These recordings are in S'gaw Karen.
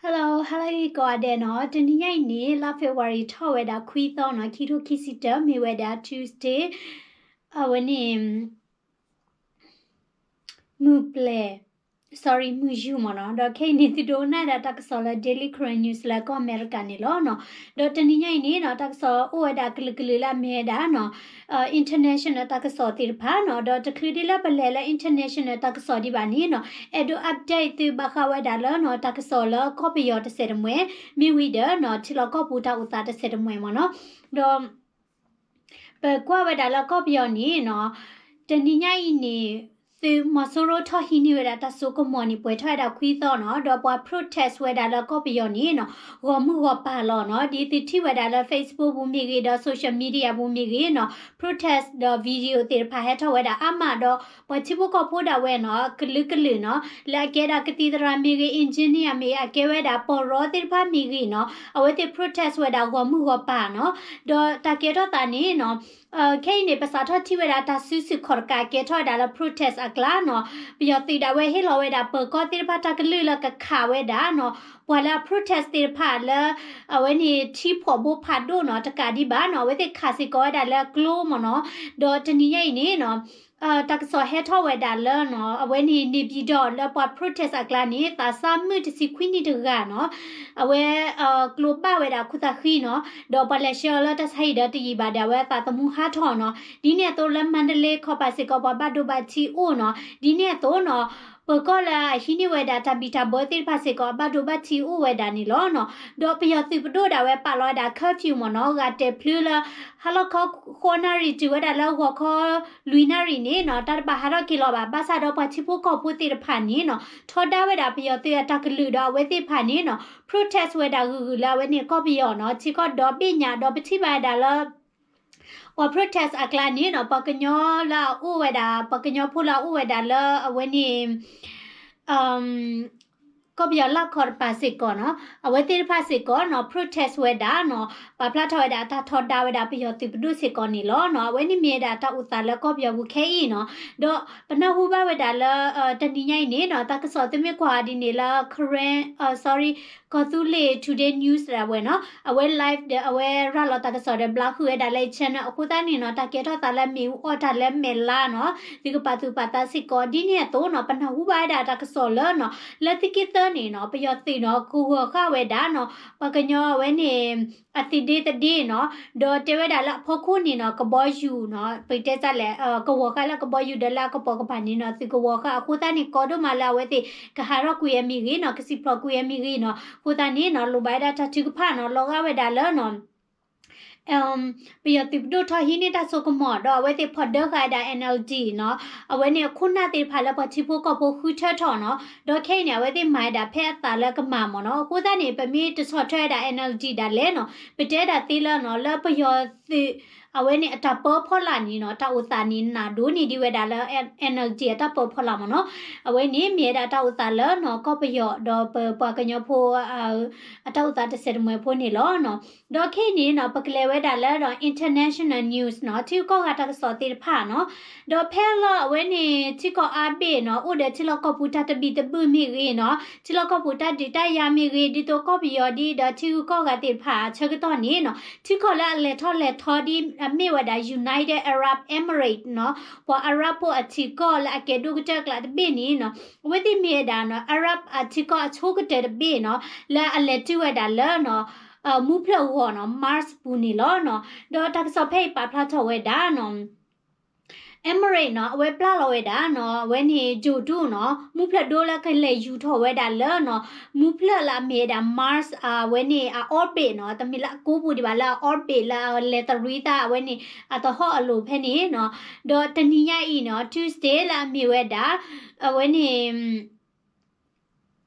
Hello, hello ကိးဂၤဒဲးနီၤ, တနံၤညါအံၤန့ၣ် လါ February ထီၣ်ဝဲဒၣ်ခွံသီနီၤ, ခံထိခံဆံတၢ မ့ၢ်ဝဲဒၣ် Tuesday, အဝဲန့ၣ် မုၢ်ပျဲၤ, sorry, မုၢ်ယူာ်မ့ၢ်နီၤ. ဒီးခဲအံၤန့ၣ် သုဒိကနၣ်ဒၣ်တၢ်ကစီၣ်လၢ Daily Karen News လၢကီၢ်အမဲရကၤန့ၣ်လီၤနီၤ. ဒီးတနံၤညါအံၤန့ၣ်နီၤ တၢ်ကစီၣ်အိၣ်ဝဲဒၣ်ကလုာ်ကလုာ်လၢအမ့ၢ်ဝဲဒၣ်နီၤ international တၢ်ကစီၣ်သ့ၣ်တဖၣ်နီၤ. ဒီးတချုးဒ်လၢပလဲၤလၢ international တၢ်ကစီၣ်ဒံးဘၣ်န့ၣ်နီၤ, အဲၣ်ဒိး update သုဘၣ်ဃးဝဲဒၣ်လၢနီၤ တၢ်ကစီၣ်လၢကီၢ်ပယီၤတစဲးတမှဲၤ, မ့ၢ်ဝံၤဒီးနီၤ ထံလီၢ်ကီၢ်ပူၤတၢ်အိၣ်သးတစဲးတမှဲၤမ့ၢ်နီၤ. ဒီး ပကွၢ်ဝဲဒၣ်လၢကီၢ်ပယီၤန့ၣ်နီၤ, တနံၤညါအံၤန့ၣ် သုးမီၤစိရိၤထီၣ်ဟံးန့ၢ်ဝဲဒၣ်တၢ်စိကမီၤန့ၣ် ပှဲၤထီၣ်ဝဲဒၣ်ခွံသီနီၤ. ဒီးပှၤ protest ဝဲဒၣ်လၢကီၢ်ပယီၤန့ၣ်နီၤ ဂီၤမုၢ်ဂီၤပၤလီၤနီၤ. ဒ်သုထံၣ်ဝဲဒၣ်လၢ Facebook ပူၤမ့ၢ်ဂ့ၤ ဒီး social media ပူၤမ့ၢ်ဂ့ၤနီၤ protest ဒီး video သ့ၣ်တဖၣ်ဟဲထီၣ်ဝဲဒၣ်အါမးဒီး ပှၤထံဖိကီၢ်ဖိဒၣ်ဝဲနီၤ ကလုာ်ကလုာ်နီၤ လၢအကဲဒၣ်ကသံၣ်သရၣ်မ့ၢ်ဂ့ၤ engineer မ့ၢ်ဂ့ၤ အကဲဝဲဒၣ်ပီၢ်ရီသ့ၣ်တဖၣ်မ့ၢ်ဂ့ၤနီၤ အဝဲသ့ၣ် protest ဝဲဒၣ်ဂီၤမုၢ်ဂီၤပၤနီၤ. ဒီးတၢ်ကဲထီၣ်သးန့ၣ်နီၤ ခဲအံၤန့ၣ် ပစးထီၣ်ထံၣ်ဝဲဒၣ်တၢ်စုဆူၣ်ခီၣ်တကးကဲထီၣ်ဝဲဒၣ်လၢ protest အကျါနီၤ. ပယီၤသုးဒၣ်ဝဲဟ့ၣ်လီၤဝဲဒၣ်ပၢၤကီၢ်သ့ၣ်တဖၣ်တၢ်ကလုၢ်လၢကခးဝဲဒၣ်နီၤ ပှၤလၢအ protest သ့ၣ်တဖၣ်လၢ အဝဲန့ၣ်ထံဖှီၣ်ဘိဖးဒိၣ်နီၤ တကးဒံးဘၣ်နီၤ အဝဲသ့ၣ်ခးစ့ၢ်ကီးဝဲဒၣ်လၢကျိမ့ၢ်နီၤ. ဒီးတနံၤညါအံၤန့ၣ်နီၤ တၢ်ကစီၣ်ဟဲထီၣ်ဝဲဒၣ်လၢနီၤ အဝဲန့ၣ် နေပြည်တော် လၢပှၤ protest အကျါန့ၣ် သးစၢ်မုၣ်တဆံခွံနံၣ်တဂၤနီၤ အဝဲ ကျိဘၣ်ဝဲဒၣ်ခိၣ်သးဃံနီၤ ဒီးပှၤလဲၤဆှၢအီၤလၢတၢ်ဆါဟံၣ်ဒီးတယံာ်ဘၣ်ဒီး အဝဲသးသမူဟးထီၣ်နီၤ. ဒ်န့ၣ်အသိးလၢ မန္တလေး ခီပၤစ့ၢ်ကီး ပှၤဘၣ်ဒိဘၣ်ထံးအိၣ်နီၤ. ဒ်န့ၣ်အသိးနီၤ ပၢၤကီၢ်လၢအဟံးန့ၢ်ဝဲဒၣ်တၢ်ဘံၣ်တၢ်ဘၢသ့ၣ်တဖၣ်စ့ၢ်ကီး အဘၣ်ဒိဘၣ်ထံးအိၣ်ဝဲဒၣ်န့ၣ်လီၤနီၤ. ဒီးပယီၤသုးပဒိၣ်ဒၣ်ဝဲပာ်လီၤဝဲဒၣ် curfew မ့ၢ်နီၤ ဂာ်တဲာ်ဖျုလၢ ဟါလီၤခီဃိးနၣ်ရံၣ် တုၤဝဲဒၣ်လၢဂီၤခီလွံၢ်နၣ်ရံၣ်န့ၣ်နီၤ တၢ်တဘၣ်ဟးထီၣ်က့ၤလီၤဘၣ်. ဘၣ်ဆၣ်ဒီးပှၤထံဖိကီၢ်ဖိသ့ၣ်တဖၣ်န့ၣ်နီၤ ထီဒါဝဲဒၣ်ပယီၤသုးအတၢ်ကလုာ်ဒီး အဝဲသ့ၣ်တဖၣ်န့ၣ်နီၤ protest ဝဲဒၣ်ဂုၤဂုၤလၢအဝဲန့ၣ်ကီၢ်ပယီၤနီၤ ထံကီၢ်ဒီဘ့ၣ်ညါ. ဒီးပထံၣ်ဘၣ်ဝဲဒၣ်လၢ ပှၤ protest အကျါန့ၣ်နီၤ ပှၤကညီလၢအအိၣ်ဝဲဒၣ် ပှၤကညီဖိလၢအအိၣ်ဝဲဒၣ်လၢအဝဲန့ၣ် ကီၢ်ပယီၤလၢခီတပၤစ့ၢ်ကီးနီၤ အဝဲသ့ၣ်တဖၣ်စ့ၢ်ကီးနီၤ protest ဝဲဒၣ်နီၤ ပာ်ဖျါထီၣ်ဝဲဒၣ်အတၢ်ထီဒါဝဲဒၣ်ပယီၤသုးပဒိၣ်စ့ၢ်ကီးန့ၣ်လီၤနီၤ. အဝဲန့ၣ်မ့ၢ်ဝဲဒၣ်တၢ်အိၣ်သးလၢကီၢ်ပယီၤပူၤခဲအံၤနီၤ. ဒီးပနၢ်ဟူဘၣ်ဝဲဒၣ်လၢ တနံၤညါအံၤန့ၣ်နီၤ တၢ်ကစီၣ်သုမ့ၢ်ကွၢ်ဒ်န့ၣ်လၢ Karen, sorry, ကီၢ်သူလ့ၤ Today News ဒၣ်ဝဲနီၤ အဝဲ live ဒီးအဝဲရၤလီၤတၢ်ကစီၣ်ဒီး ဘျါဃုာ်ဝဲဒၣ်လၢ channel အဃိသတးန့ၣ်နီၤ တၢ်ကဲထီၣ်သးလၢမ့ၣ်အူအီၣ်တၢ်လၢမဲာ်လါနီၤ သုကပာ်သူၣ်ပာ်သးစ့ၢ်ကီး ဒ်န့ၣ်အသိးနီၤ ပနၢ်ဟူဘၣ်ဝဲဒၣ်တၢ်ကစီၣ်လၢနီၤ လၢသုးက့သၢန့ၣ်နီၤ ပယီၤသုးနီၤ ကဝီၤဃာ်ဝဲဒၣ်နီၤ ပှၤကညီအဝဲန့ၣ် အသုးဒ့သဒ့နီၤ ဒီးတဲဝဲဒၣ်လၢအဖီခိၣ်န့ၣ်နီၤ ကဘီယူၤနီၤ ပတဲတၢ်လဲၣ် ကဝီၤဃာ်လၢကဘီယူၤဒီးလၢအကပိာ်ကပၤန့ၣ်နီၤ သုးကဝီၤဃာ်အဃိသတးန့ၣ် ကီဒိၣ်မးလၢအဝဲသ့ၣ် ကဟးထီၣ်ကွံာ်အမ့ၢ်ဂ့ၤနီၤ ကစံၣ်ဖျိးကွံာ်အမ့ၢ်ဂ့ၤနီၤ အဃိသတးန့ၣ်နီၤ လိၣ်ဘၣ်ဝဲဒၣ်တၢ်ထုကဖၣ်နီၤ လီၤဂာ်ဝဲဒၣ်လၢနီၤ ပယီၤသုးပဒိၣ်ထီၣ်ဟံးန့ၢ်တၢ်စိကမီၤ ဒီးအဝဲသ့ၣ်ဖီၣ်ဒၢဃာ်ဝဲဒၣ် NLD နီၤ အဝဲန့ၣ်အခိၣ်နၢ်သ့ၣ်တဖၣ်လၢပှၤထံဖိကီၢ်ဖိဃုထၢထီၣ်နီၤ ဒီးခဲအံၤန့ၣ် အဝဲသ့ၣ်မၤဝဲဒၣ်ဖဲအသးလၢကမၣ်မ့ၢ်နီၤ အဃိသတးန့ၣ် ပမ့ၢ်တဆီၣ်ထွဲဝဲဒၣ် NLD ဒၣ်လဲာ်နီၤ ပတဲဒၣ်သ့လၢနီၤ လၢပယီၤသုး အဝဲန့ၣ်အတၢ်ပၢအဖီလာ်န့ၣ်နီၤ တၢ်အိၣ်သးန့ၣ် နးဒိၣ်န့ၢ်ဒံးဝဲဒၣ်လၢ NLD အတၢ်ပၢအဖီလာ်မ့ၢ်နီၤ အဝဲန့ၣ်မ့ၢ်ဝဲဒၣ်တၢ်အိၣ်သးလၢနီၤ ကီၢ်ပယီၤ ဒီးပပှၤကညီဖိ အတၢ်အိၣ်သးတစဲးတမှဲၤဖိန့ၣ်လီၤနီၤ. ဒီးခဲအံၤန့ၣ်နီၤ ပကလဲၤဝဲဒၣ်လၢဒီး international news နီၤ ထံဂုၤကီၢ်ဂၤတၢ်ကစီၣ်သ့ၣ်တဖၣ်နီၤ ဒီးဖဲလၢအဝဲန့ၣ် ထံကီၢ်အါဘ့ၣ်နီၤ အိၣ်ဒီးထံလီၢ်ကီၢ်ပူၤတၢ်တဘံၣ်တဘုၣ်မ့ၢ်ဂ့ၤနီၤ ထံလီၢ်ကီၢ်ပူၤတၢ်ဒုးတၢ်ယၤမ့ၢ်ဂ့ၤ ဒ်သိးကီၢ်ပယီၤဒ်ဒီးထံဂုၤကီၢ်ဂၤသ့ၣ်တဖၣ်အဆၢကတီၢ်န့ၣ်နီၤ ထံကီၢ်လၢအလဲၤထီၣ်လဲၤထီဒ်အမ့ၢ်ဝဲဒၣ် United Arab Emirates နီၤ ပှၤအရၣ်ဖိအထံကီၢ်လၢအကဲဒိၣ်ကတၢၢ်အကျါတဘ့ၣ်န့ၣ်နီၤ အဝဲသ့ၣ်မ့ၢ်ဝဲဒၣ်နီၤ Arab အထံကီၢ်အဆိကတၢၢ်တဘ့ၣ်နီၤ လၢအလဲၤတုၤဝဲဒၣ်လၢနီၤ မူဖျၢၣ်ဂီၤနီၤ Mars ပူၤန့ၣ်လီၤနီၤ. ဒီးတၢ်ကစီၣ်ဖဲအံၤပာ်ဖျါထီၣ်ဝဲဒၣ်နီၤ Emirates နီၤ အဝဲပျၢ်လီၤဝဲဒၣ်နီၤ အဝဲန့ၣ် ဂြိုဟ်တုနီၤ မူဖျၢၣ်ဒိလၢကလဲၤယူၤထီၣ်ဝဲဒၣ်လၢနီၤ မူဖျၢၣ်လၢအမ့ၢ်ဝဲဒၣ် Mars အဝဲန့ၣ် အ orbit နီၤ တမ့ၢ်လၢအကိးပူၤဒံးဘၣ် လၢအ orbit လၢအလဲၤတရံသးအဝဲန့ၣ် အသဟီၣ်အလိၤဖဲန့ၣ်နီၤ. ဒီးတနံၤညါအံၤနီၤ Tuesday လၢအမ့ၢ်ဝဲဒၣ် အဝဲန့ၣ်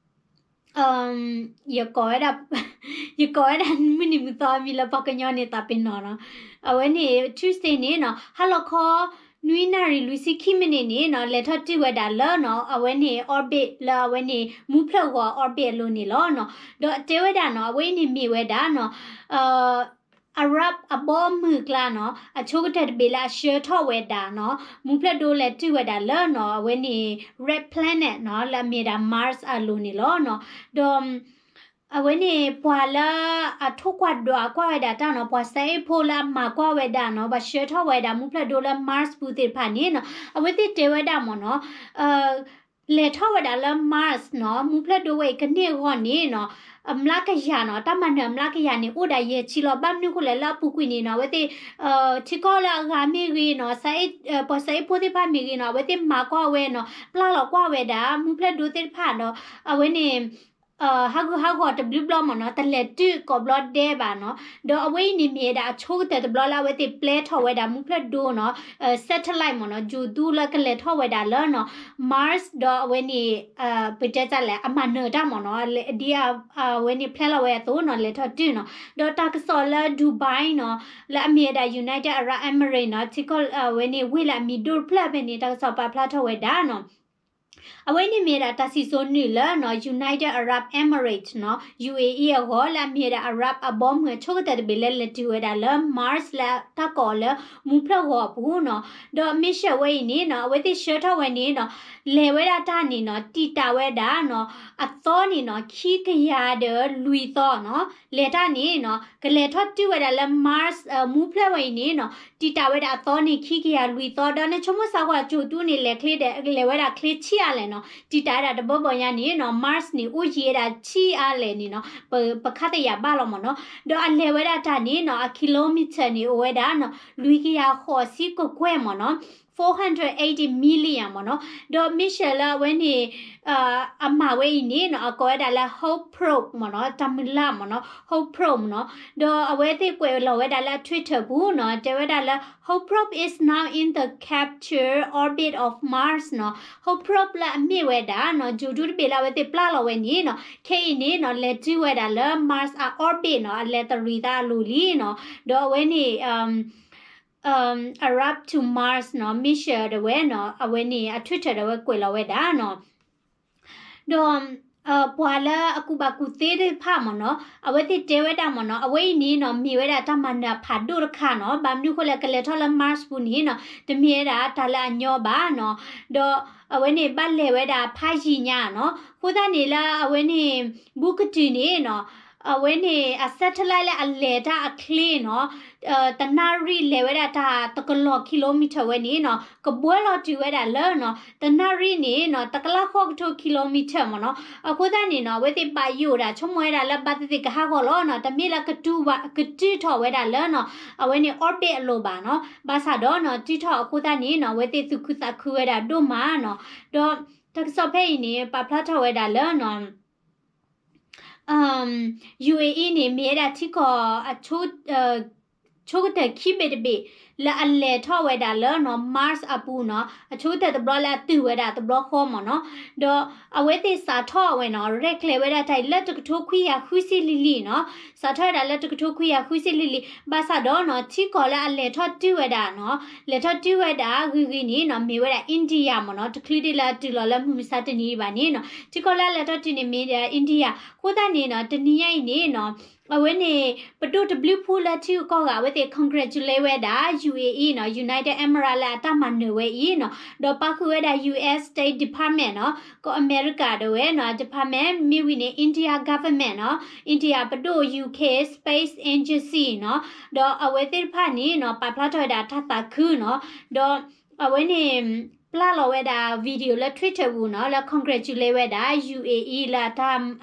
ယကိးဝဲဒၣ် ယကိးဝဲဒၣ်မုၢ်နံၤမုၢ်သီအမံၤလၢပှၤကညီန့ၣ်သးပ့ၤနီၣ်နီၤ. အဝဲန့ၣ် Tuesday န့ၣ်နီၤ ဟါလီၤခီ နွံနၣ်ရံၣ်လွံၢ်ဆံခံမံးနံးန့ၣ်နီၤ လဲၤထီၣ်တံၢ်ဝဲဒၣ်လၢနီၤ အဝဲန့ၣ် orbit လၢအဝဲန့ၣ် မူဖျၢၣ်ဂီၤ orbit အလိၤန့ၣ်လီၤနီၤ. ဒီးတဲဝဲဒၣ်နီၤ အဝဲအံၤန့ၣ်မ့ၢ်ဝဲဒၣ်နီၤ Arab အဘီအမုၢ်အကျါနီၤ အဆိကတၢၢ်တဘ့ၣ်လၢအဆှၢထီၣ်ဝဲဒၣ်နီၤ မူဖျၢၣ်ဒိလဲၤတံၢ်ဝဲဒၣ်လၢနီၤ အဝဲန့ၣ် red planet နီၤ လၢအမ့ၢ်ဝဲဒၣ် Mars အလိၤန့ၣ်လီၤနီၤ. ဒီး အဝဲန့ၣ် ပှၤလၢအထိၣ်ကွၢ်ဒွးကွၢ်ဝဲဒၣ်တၢ်နီၤ, ပှၤစဲအ့ၣ်ဖိလၢအမၤကွၢ်ဝဲဒၣ်နီၤ, ပှၤဆှၢထီၣ်ဝဲဒၣ်မူဖျၢၣ်ဒိလၢ Mars ပူၤသ့ၣ်တဖၣ်န့ၣ်နီၤ, အဝဲသ့ၣ်တဲဝဲဒၣ်မ့ၢ်နီၤ, လဲၤထီၣ်ဝဲဒၣ်လၢ Mars နီၤ, မူဖျၢၣ်ဒိဝဲအံၤကန့ၢ်အဂီၢ်န့ၣ်နီၤ, အမျးကယၤနီၤ, တၢ်မၤနၢၤအမျးကယၤန့ၣ် အိၣ်ဒၣ်ယဲၢ်ဆံလီၤ. ဘၣ်မနုၤဃိလဲၣ် လၢအပူၤကွံာ်န့ၣ်နီၤ, အဝဲသ့ၣ် ထံကီၢ်လၢအဂၤမ့ၢ်ဂ့ၤနီၤ, ပှၤစဲအ့ၣ်ဖိသ့ၣ်တဖၣ်မ့ၢ်ဂ့ၤနီၤ, အဝဲသ့ၣ်မၤကွၢ်ဝဲနီၤ, ပျၢ်လီၤကွၢ်ဝဲဒၣ် မူဖျၢၣ်ဒိသ့ၣ်တဖၣ်ဒီး အဝဲန့ၣ် ဟးဂူာ်ဟးဂီၤတဘျုးဘျီမ့ၢ်နီၤ, တလဲၤတုၤကိးဘျီဒဲးဘၣ်နီၤ. ဒီးအဝဲအံၤန့ၣ်မ့ၢ်ဝဲဒၣ်အဆိကတၢၢ်တဘျီလၢအဝဲသ့ၣ်ပျဲထီၣ်ဝဲဒၣ်မူဖျၢၣ်ဒိနီၤ, satellite မ့ၢ်နီၤ, ဂြိုဟ်တုလၢကလဲၤထီၣ်ဝဲဒၣ်လၢနီၤ, Mars ဒီးအဝဲန့ၣ် ပတဲတၢ်လဲၣ် အမၤနၢၤတၢ်မ့ၢ်နီၤ, ဒ်အဝဲန့ၣ်ဖျဲလီၤဝဲအသိးနီၤ, လဲၤထီၣ်တုၤနီၤ. ဒီးတၢ်ကစီၣ်လၢ Dubai နီၤ, လၢအမ့ၢ်ဝဲဒၣ် United Arab Emirates နီၤ, ထံကီၢ်အဝဲန့ၣ်ဝ့ၢ်လၢအမံၤဒိၣ်တဖျၢၣ်ဖဲန့ၣ် တၢ်ကစီၣ်ပာ်ဖျါထီၣ်ဝဲဒၣ်နီၤ. အဝဲန့ၣ်မ့ၢ်ဝဲဒၣ်တၢ်စံၣ်စိၤနုာ်လၢနီၤ United Arab Emirates နီၤ, UAE အဂီၢ် လၢအမ့ၢ်ဝဲဒၣ် Arab အဘီအမုၢ်အဆိကတၢၢ်တဘ့ၣ်လၢလဲၤတုၤဝဲဒၣ်လၢ Mars လၢတၢ်ကိးအီၤလၢမူဖျၢၣ်ဂီၤအပူၤနီၤ. ဒီး mission ဝဲအံၤန့ၣ်နီၤ, အဝဲသ့ၣ်ဆှၢထီၣ်ဝဲန့ၣ်နီၤ, လဲၤဝဲဒၣ်တၢ်န့ၣ်နီၤ, တံာ်တာ်ဝဲဒၣ်နီၤ, အသီန့ၣ်နီၤ, ခံကယၤဒီးလွံၢ်သီနီၤ. လဲၤတၢ်န့ၣ်နီၤ, ကလဲၤထီၣ်တုၤဝဲဒၣ်လၢ Mars မူဖျၢၣ်ဝဲအံၤန့ၣ်နီၤ, တံာ်တာ်ဝဲဒၣ်အသီန့ၣ် ခံကယၤလွံၢ်သီ, ဒီးနဆိကမိၣ်စးကွၢ် ဂြိုဟ်တုန့ၣ် လဲၤချ့ဒီး လဲၤဝဲဒၣ်ချ့ဆံးအါလဲၣ်နီၤ, တံာ်တာ်ဝဲဒၣ်တဘီဘီညါန့ၣ်နီၤ, Mars န့ၣ် အိၣ်ယံၤဝဲဒၣ်ဆံးအါလဲၣ်န့ၣ်နီၤ, ပ ပခါသယၤဘၣ်လီၤမ့ၢ်နီၤ. ဒီးအလဲၤဝဲဒၣ်တၢ်န့ၣ်နီၤ, အ kilometer န့ၣ် အိၣ်ဝဲဒၣ်နီၤ, လွံၢ်ကယၤဃိးဆံကကွဲၢ်မ့ၢ်နီၤ, four hundred eighty million မ့ၢ်နီၤ. ဒီး mission လၢအဝဲန့ၣ် အမၤဝဲအံၤန့ၣ်နီၤ, အကိးဝဲဒၣ်လၢ Hope Probe မ့ၢ်နီၤ, တၢ်မုၢ်လၢ်မ့ၢ်နီၤ, Hope Probe မ့ၢ်နီၤ. ဒီးအဝဲသ့ၣ်ကွဲးလီၤဝဲဒၣ်လၢ Twitter ပူၤနီၤ, တဲဝဲဒၣ်လၢ Hope Probe is now in the capture orbit of Mars နီၤ. Hope Probe လၢအမ့ၢ်ဝဲဒၣ်နီၤ, ဂြိုဟ်တုတဘ့ၣ်လၢအဝဲသ့ၣ်ပျၢ်လီၤဝဲန့ၣ်နီၤ, ခဲအံၤန့ၣ်နီၤ, လဲၤတုၤဝဲဒၣ်လၢ Mars အ orbit နီၤ, အလဲၤတရံးသးအလိၤလံနီၤ. ဒီးအဝဲန့ၣ် Arrive to Mars နီၤ, mission ဒၣ်ဝဲနီၤ, အဝဲန့ၣ် အ Twitter ဒၣ်ဝဲကွဲးလီၤဝဲဒၣ်နီၤ. ဒီး ပှၤလၢအကူၣ်ဘၣ်ကူၣ်သ့သ့ၣ်တဖၣ်မ့ၢ်နီၤ, အဝဲသ့ၣ်တဲဝဲဒၣ်မ့ၢ်နီၤ, အဝဲအံၤန့ၣ်နီၤ, မ့ၢ်ဝဲဒၣ်တၢ်မၤနၢၤဖးဒိၣ်တခါနီၤ, ဘၣ်မနုၤဃိလဲၣ် ကလဲၤထီၣ်လၢ Mars ပူၤန့ၣ်နီၤ, တမ့ၢ်ဝဲဒၣ်တၢ်လၢအညီဘၣ်နီၤ, ဒီးအဝဲန့ၣ်ဘၣ်လဲၤဝဲဒၣ်ဖးယံာ်ညါနီၤ, အဃိသတးန့ၣ်လၢအဝဲန့ၣ် ဘူးကတုၤန့ၣ်နီၤ, အဝဲန့ၣ် အ satellite လၢအလဲၤတၢ်အချ့နီၤ, တနၣ်ရံၣ်လဲၤဝဲဒၣ်တၢ်တကလီၤ kilometer ဝဲန့ၣ်နီၤ, ကဘှီလီၤတုၤဝဲဒၣ်လၢနီၤ, တနၣ်ရံၣ်န့ၣ်နီၤ, တကလးဃိးကထိ kilometer မ့ၢ်နီၤ, အဃိသတးန့ၣ်နီၤ, အဝဲသ့ၣ်ဘၣ်ယိၣ်ဒၣ် ဆိကမိၣ်ဝဲဒၣ်လၢဘၣ်သ့ၣ်သ့ၣ်ကဟးဂီၤလီၤနီၤ, တမ့ၢ်လၢကတုၤဘၣ် ကတုၤထီၣ်ဝဲဒၣ်လၢနီၤ, အဝဲန့ၣ် orbit အလိၤဘၣ်နီၤ, ဘၣ်ဆၣ်ဒီးနီၤ, တုၤထီၣ်အဃိသတးန့ၣ်နီၤ, အဝဲသ့ၣ်သူၣ်ခုသးခုဝဲဒၣ်ဒိၣ်မးနီၤ, ဒီးတၢ်ကစီၣ်ဖဲအံၤန့ၣ် ပာ်ဖျါထီၣ်ဝဲဒၣ်လၢနီၤ UAE န့ၣ် မ့ၢ်ဝဲဒၣ်ထံကီၢ် ဆိကတၢၢ်ခံဘ့ၣ်တဘ့ၣ် လၢအလဲၤထီၣ်ဝဲဒၣ်လၢနီၤ Mars အပူၤနီၤ, အဆိကတၢၢ်တဘျီလၢအတုၤဝဲဒၣ်တဘျီဃီမ့ၢ်နီၤ, ဒီးအဝဲသ့ၣ်စးထီၣ်ဝဲနီၤ, ရဲၣ်ကျဲၤဝဲဒၣ်တၢ်အံၤလၢတကထိခွံကယၤဃုဆံလံၤလံၤနီၤ, စးထီၣ်ဝဲဒၣ်လၢတကထိခွံကယၤဃုဆံလံၤလံၤ, ဘၣ်ဆၣ်ဒီးနီၤ, ထံကီၢ်လၢအလဲၤထီၣ်တုၤဝဲဒၣ်နီၤ, လဲၤထီၣ်တုၤဝဲဒၣ်ဂ့ၤဂ့ၤန့ၣ်နီၤ, မ့ၢ်ဝဲဒၣ် India မ့ၢ်နီၤ, တချုးဒ်လၢအတုၤလီၤလၢမုၢ်မဆါတနံၤအံၤဘၣ်န့ၣ်နီၤ, ထံကီၢ်လၢအလဲၤထီၣ်တုၤန့ၣ်မ့ၢ်ဒၣ် India, အဃိသတးန့ၣ်နီၤ, တနံၤညါအံၤန့ၣ်နီၤ, အဝဲန့ၣ် ပဒိၣ်တဘျုးဖိလၢထံဂုၤကီၢ်ဂၤ အဝဲသ့ၣ် congratulate ဝဲဒၣ် UAE နီၤ, United Emirates လၢအတၢ်မၤနၢၤဝဲအံၤနီၤ, ဒီးပာ်ဃုာ်ဝဲဒၣ် US State Department နီၤ, ကီၢ်အမဲရကၤဒၣ်ဝဲနီၤ, Department မ့ၢ်ဝံၤန့ၣ် India Government နီၤ, India ပဒိၣ် UK Space Agency နီၤ, ဒီးအဝဲသ့ၣ်တဖၣ်န့ၣ်နီၤ, ပာ်ဖျါထီၣ်ဝဲဒၣ်တၢ်သးခုနီၤ, ဒီး အဝဲန့ၣ် ပျၢ်လီၤဝဲဒၣ် video လၢ Twitter ပူၤနီၤ, လၢ congratulate ဝဲဒၣ် UAE လၢ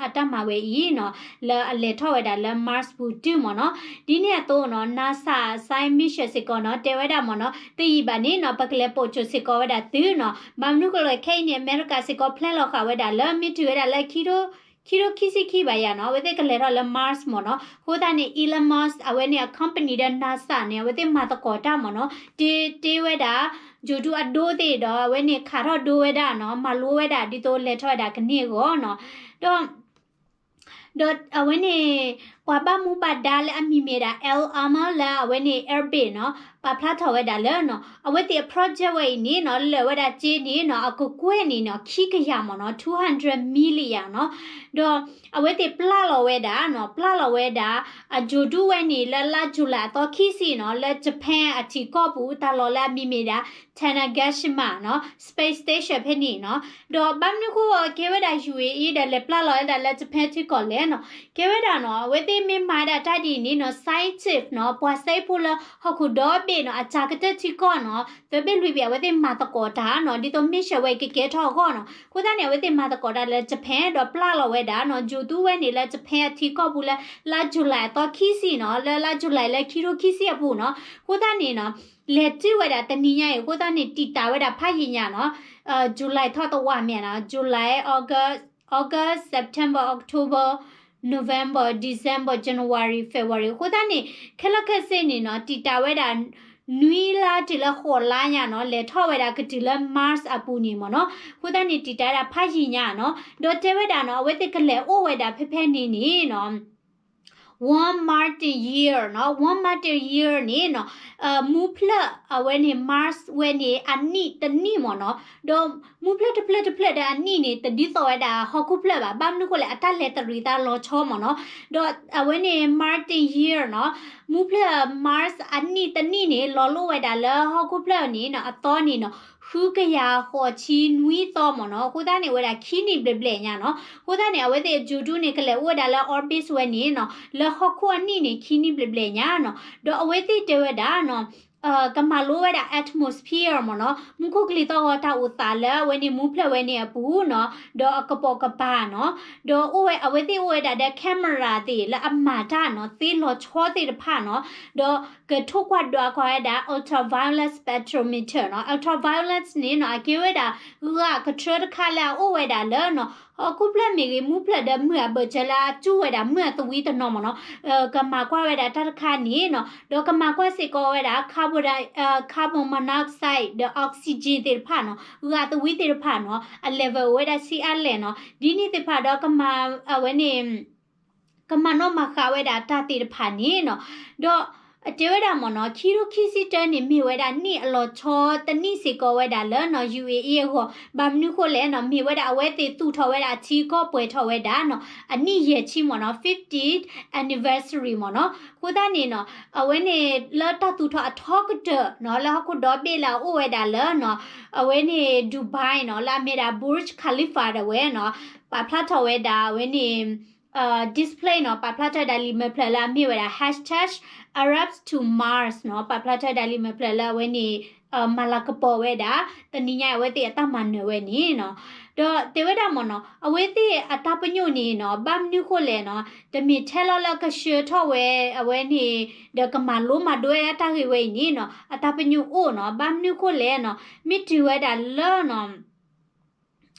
အတၢ်မၤဝဲအံၤနီၤ, လၢအလဲၤထီၣ်ဝဲဒၣ်လၢ Mars ပူၤတုၤမ့ၢ်နီၤ. ဒ်န့ၣ်အသိးနီၤ, NASA အ science mission စ့ၢ်ကီးနီၤ, တဲဝဲဒၣ်မ့ၢ်နီၤ, တယံာ်ဘၣ်န့ၣ်နီၤ, ပကလဲၤပိာ်ကၠိစ့ၢ်ကီးဝဲဒၣ်သုနီၤ. ဘၣ်မနုၤဃိလဲၣ် ခဲအံၤန့ၣ် အမဲရကၤစ့ၢ်ကီး plan လီၤဃာ်ဝဲဒၣ်လၢ မ့ၢ်တုၤဝဲဒၣ်လၢ ခံထိခံဆံခံဘၣ်ယၤနီၤ, အဝဲသ့ၣ်ကလဲၤထီၣ်လၢ Mars မ့ၢ်နီၤ. အဃိသတးန့ၣ် Elon Musk အဝဲန့ၣ်အ company ဒီး NASA န့ၣ် အဝဲသ့ၣ်မၤသကိးတၢ်မ့ၢ်နီၤ, တ့တ့ဝဲဒၣ် ဂြိုဟ်တုအဒိသ့ၣ်ဒီး အဝဲန့ၣ်ခးထီၣ်ဒိဝဲဒၣ်နီၤ, မၤလိဝဲဒၣ်ဒ်သိးလဲၤထီၣ်ဝဲဒၣ်ကန့ၢ်အဂီၢ်နီၤ. ဒီး ဒီးအဝဲန့ၣ် ပှၤဘၣ်မူဘၣ်ဒါလၢအမံၤမ့ၢ်ဒၣ် Elon Musk လၢအဝဲန့ၣ် Airbnb နီၤ, ပာ်ဖျါထီၣ်ဝဲဒၣ်လၢနီၤ, အဝဲသ့ၣ်အ project ဝဲအံၤန့ၣ်နီၤ, လၢာ်ဝဲဒၣ်စ့န့ၣ်နီၤ, အကကွဲၢ်န့ၣ်နီၤ, ခံကယၤမ့ၢ်နီၤ, two hundred million နီၤ. ဒီးအဝဲသ့ၣ်ပျၢ်လီၤဝဲဒၣ်နီၤ, ပျၢ်လီၤဝဲဒၣ် အဂြိုဟ်တုဝဲန့ၣ် လၢလါ July အသီခံဆံနီၤ, လၢ Japan အထံကီၢ်ပူၤ တၢ်လီၢ်လၢအမံၤမ့ၢ်ဒၣ် Tanegashima နီၤ, Space Station ဖဲန့ၣ်နီၤ. ဒီးဘၣ်မနုၤဃိကဲဝဲဒၣ် UAE ဒီးလဲၤပျၢ်လီၤဝဲဒၣ်လၢ Japan ထံကီၢ်လဲၣ်. နီၤ, ကဲဝဲဒၣ်နီၤ အဝဲသ့ၣ်မ့ၢ်မၤဒၣ်တၢ်ဒ်အံၤန့ၣ်နီၤ scientist နီၤ ပှၤစဲဖိလၢဟီၣ်ခိၣ်ဒီဘ့ၣ်နီၤ အစှၤကတၢၢ်ထံကီၢ်နီၤ သၢဘ့ၣ်လွံၢ်ဘ့ၣ် အဝဲသ့ၣ်မၤသကိးတၢ်နီၤ ဒ်သိး mission ဝဲကကဲထီၣ်အဂီၢ်နီၤ. အဃိသတးန့ၣ် အဝဲသ့ၣ်မၤသကိးတၢ်လၢ Japan ဒီးပျၢ်လီၤဝဲဒၣ်နီၤ ယိၤတူၢ်ဝဲန့ၣ်လၢ Japan အထံကီၢ်ပူၤလၢ လါ July အသီခံဆံနီၤ လၢလါ July လၢခံထိခံဆံအပူၤနီၤ. အဃိသတးန့ၣ်နီၤ လဲၤတုၤဝဲဒၣ်တနံၤညါအံၤ အဃိသတးန့ၣ် တံာ်တာ်ဝဲဒၣ်ဖးယံာ်ညါနီၤ July ထီၣ်တဝာ်မ့ၢ်နီၤ July, August, August, September, October, November, December, January, February အဃိသတးန့ၣ် ခဲလၢာ်ခဲဆ့န့ၣ်နီၤ တံာ်တာ်ဝဲဒၣ် နွံလါတုၤလၢဃိးလါညါနီၤ လဲၤထီၣ်ဝဲဒၣ်ကတုၤလၢ Mars အပူၤန့ၣ်မ့ၢ်နီၤ. အဃိသတးန့ၣ် တံာ်တာ်ဝဲဒၣ်ဖးယံာ်ညါနီၤ ဒီးတဲဝဲဒၣ်နီၤ အဝဲသ့ၣ်ကလဲၤအိၣ်ဝဲဒၣ်ဖဲဖဲန့ၣ်န့ၣ်နီၤ one Martian year နီၤ one Martian year န့ၣ်နီၤ မူဖျၢၣ်အဝဲန့ၣ် Mars ဝဲန့ၣ် အနံၣ်တနံၣ်မ့ၢ်နီၤ ဒီးမူဖျၢၣ်တဖျၢၣ်တဖျၢၣ်ဒီးအနံၣ်န့ၣ် တဒ်သိးဝဲဒၣ်ဟီၣ်ခိၣ်ဖျၢၣ်ဘၣ် ဘၣ်မနုၤဃိလဲၣ် အတၢ်လဲၤတရံးသးလီၤဆီမ့ၢ်နီၤ ဒီးအဝဲန့ၣ် Martian year နီၤ မူဖျၢၣ် Mars အနံၣ်တနံၣ်န့ၣ် လီၤလိၣ်ဝဲဒၣ်လၢဟီၣ်ခိၣ်ဖျၢၣ်န့ၣ်နီၤ အသီန့ၣ်နီၤ ဃုကယၤဃိးဆံနွံသီမ့ၢ်နီၤ အဃိသတးန့ၣ် ဝဲဒၣ်ခံနံၣ်ဘျဲၣ်ဘျဲၣ်ညါနီၤ အဃိသတးန့ၣ် အဝဲသ့ၣ်အယိၤတူၢ်န့ၣ် ကလဲၤအိၣ်ဝဲဒၣ်လၢ orbit ဝဲန့ၣ်နီၤ လၢဟီၣ်ခိၣ်အနံၣ်န့ၣ် ခံနံၣ်ဘျဲၣ်ဘျဲၣ်ညါနီၤ ဒီးအဝဲသ့ၣ်တဲဝဲဒၣ်နီၤ ကမၤလိဝဲဒၣ် atmosphere မ့ၢ်နီၤ မူခိၣ်ကလံၤသီၣ်ဂီၤတၢ်အိၣ်သးလၢအဝဲန့ၣ်မူဖျၢၣ်ဝဲန့ၣ်အပူၤနီၤ ဒီးအကပိာ်ကပၤနီၤ ဒီးအိၣ်ဝဲ အဝဲသ့ၣ်အိၣ်ဝဲဒၣ်ဒီး camera သ့ၣ်လၢအမၤတၢ်နီၤ သ့လီၤဆီသ့ၣ်တဖၣ်နီၤ ဒီးကထိၣ်ကွၢ်ဒွးကွၢ်ဝဲဒၣ် ultraviolet spectrometer နီၤ ultraviolet န့ၣ်နီၤ အကဲဝဲဒၣ် ဂာ်ကထြၢတခါလၢအအိၣ်ဝဲဒၣ်လၢနီၤ ဟီၣ်ခိၣ်ဖျၢၣ်မ့ၢ်ဂ့ၤ မူဖျၢၣ်ဒီးမုၢ်အဘၢၣ်စၢၤလၢအစူၢ်ဝဲဒၣ်မုၢ်အသဝံတနီၤမ့ၢ်နီၤ ကမၤကွၢ်ဝဲဒၣ်တၢ်တခါန့ၣ်နီၤ ဒီးကမၤကွၢ်စ့ၢ်ကီးဝဲဒၣ် carbon, carbon monoxide ဒီး oxygen သ့ၣ်တဖၣ်နီၤ ဂာ်သဝံသ့ၣ်တဖၣ်နီၤ အ level အိၣ်ဝဲဒၣ်ဆံးအါလဲၣ်နီၤ ဒ်န့ၣ်သ့ၣ်တဖၣ်ဒီးကမၤ အဝဲန့ၣ် ကမၤနီၣ်မၤဃာ်ဝဲဒၣ်တၢ်သ့ၣ်တဖၣ်န့ၣ်နီၤ ဒီးအတဲဝဲဒၣ်မ့ၢ်နီၤ ခံထိခံဆံတၢန့ၣ် မ့ၢ်ဝဲဒၣ်နံၣ်အလီၤဆီတနံၣ်စ့ၢ်ကီးဝဲဒၣ်လၢနီၤ ယူၢ်အ့အ့အဂီၢ် ဘၣ်မနုၤဃိလဲၣ်နီၤ မ့ၢ်ဝဲဒၣ်အဝဲသ့ၣ်သူၣ်ထီၣ်ဝဲဒၣ်အထံကီၢ်ပှဲၤထီၣ်ဝဲဒၣ်နီၤ အနံၣ်ယဲၢ်ဆံမ့ၢ်နီၤ fiftieth anniversary မ့ၢ်နီၤ အဃိသတးန့ၣ်နီၤ အဝဲန့ၣ်လၢတၢ်သူၣ်ထီၣ်အထီကတၢၢ်နီၤ လၢဟီၣ်ခိၣ်ဒီဘ့ၣ်လၢအအိၣ်ဝဲဒၣ်လၢနီၤ အဝဲန့ၣ် Dubai နီၤ လၢအမ့ၢ်ဒၣ် Burj Khalifa ဒၣ်ဝဲနီၤ ပာ်ဖျါထီၣ်ဝဲဒၣ်အဝဲန့ၣ် display နီၤ ပာ်ဖျါထီၣ်ဝဲဒၣ်လံာ်မဲာ်ဖျၢၣ်လၢအမ့ၢ်ဝဲဒၣ် hashtag Arabs to Mars နီၤ ပာ်ဖျါထီၣ်ဝဲဒၣ်လံာ်မဲာ်ဖျၢၣ်လၢအဝဲန့ၣ် မၤလၤကပီၤဝဲဒၣ် တနံၤညါအဝဲသ့ၣ်အတၢ်မၤနၢၤဝဲန့ၣ်နီၤ ဒီးတဲဝဲဒၣ်မ့ၢ်နီၤ အဝဲသ့ၣ်အတၢ်ပညိၣ်န့ၣ်နီၤ ဘၣ်မနုၤဃိလဲၣ်နီၤ တမ့ၢ်ထဲလီၤလၢကဆှၢထီၣ်ဝဲအဝဲန့ၣ် ဒီးကမၤလိမၤဒိးဝဲဒၣ်တၢ်ဂ့ၢ်ဝဲအံၤန့ၣ်နီၤ အတၢ်ပညိၣ်အိၣ်နီၤ ဘၣ်မနုၤဃိလဲၣ်နီၤ မ့ၢ်တုၤဝဲဒၣ်လၢနီၤ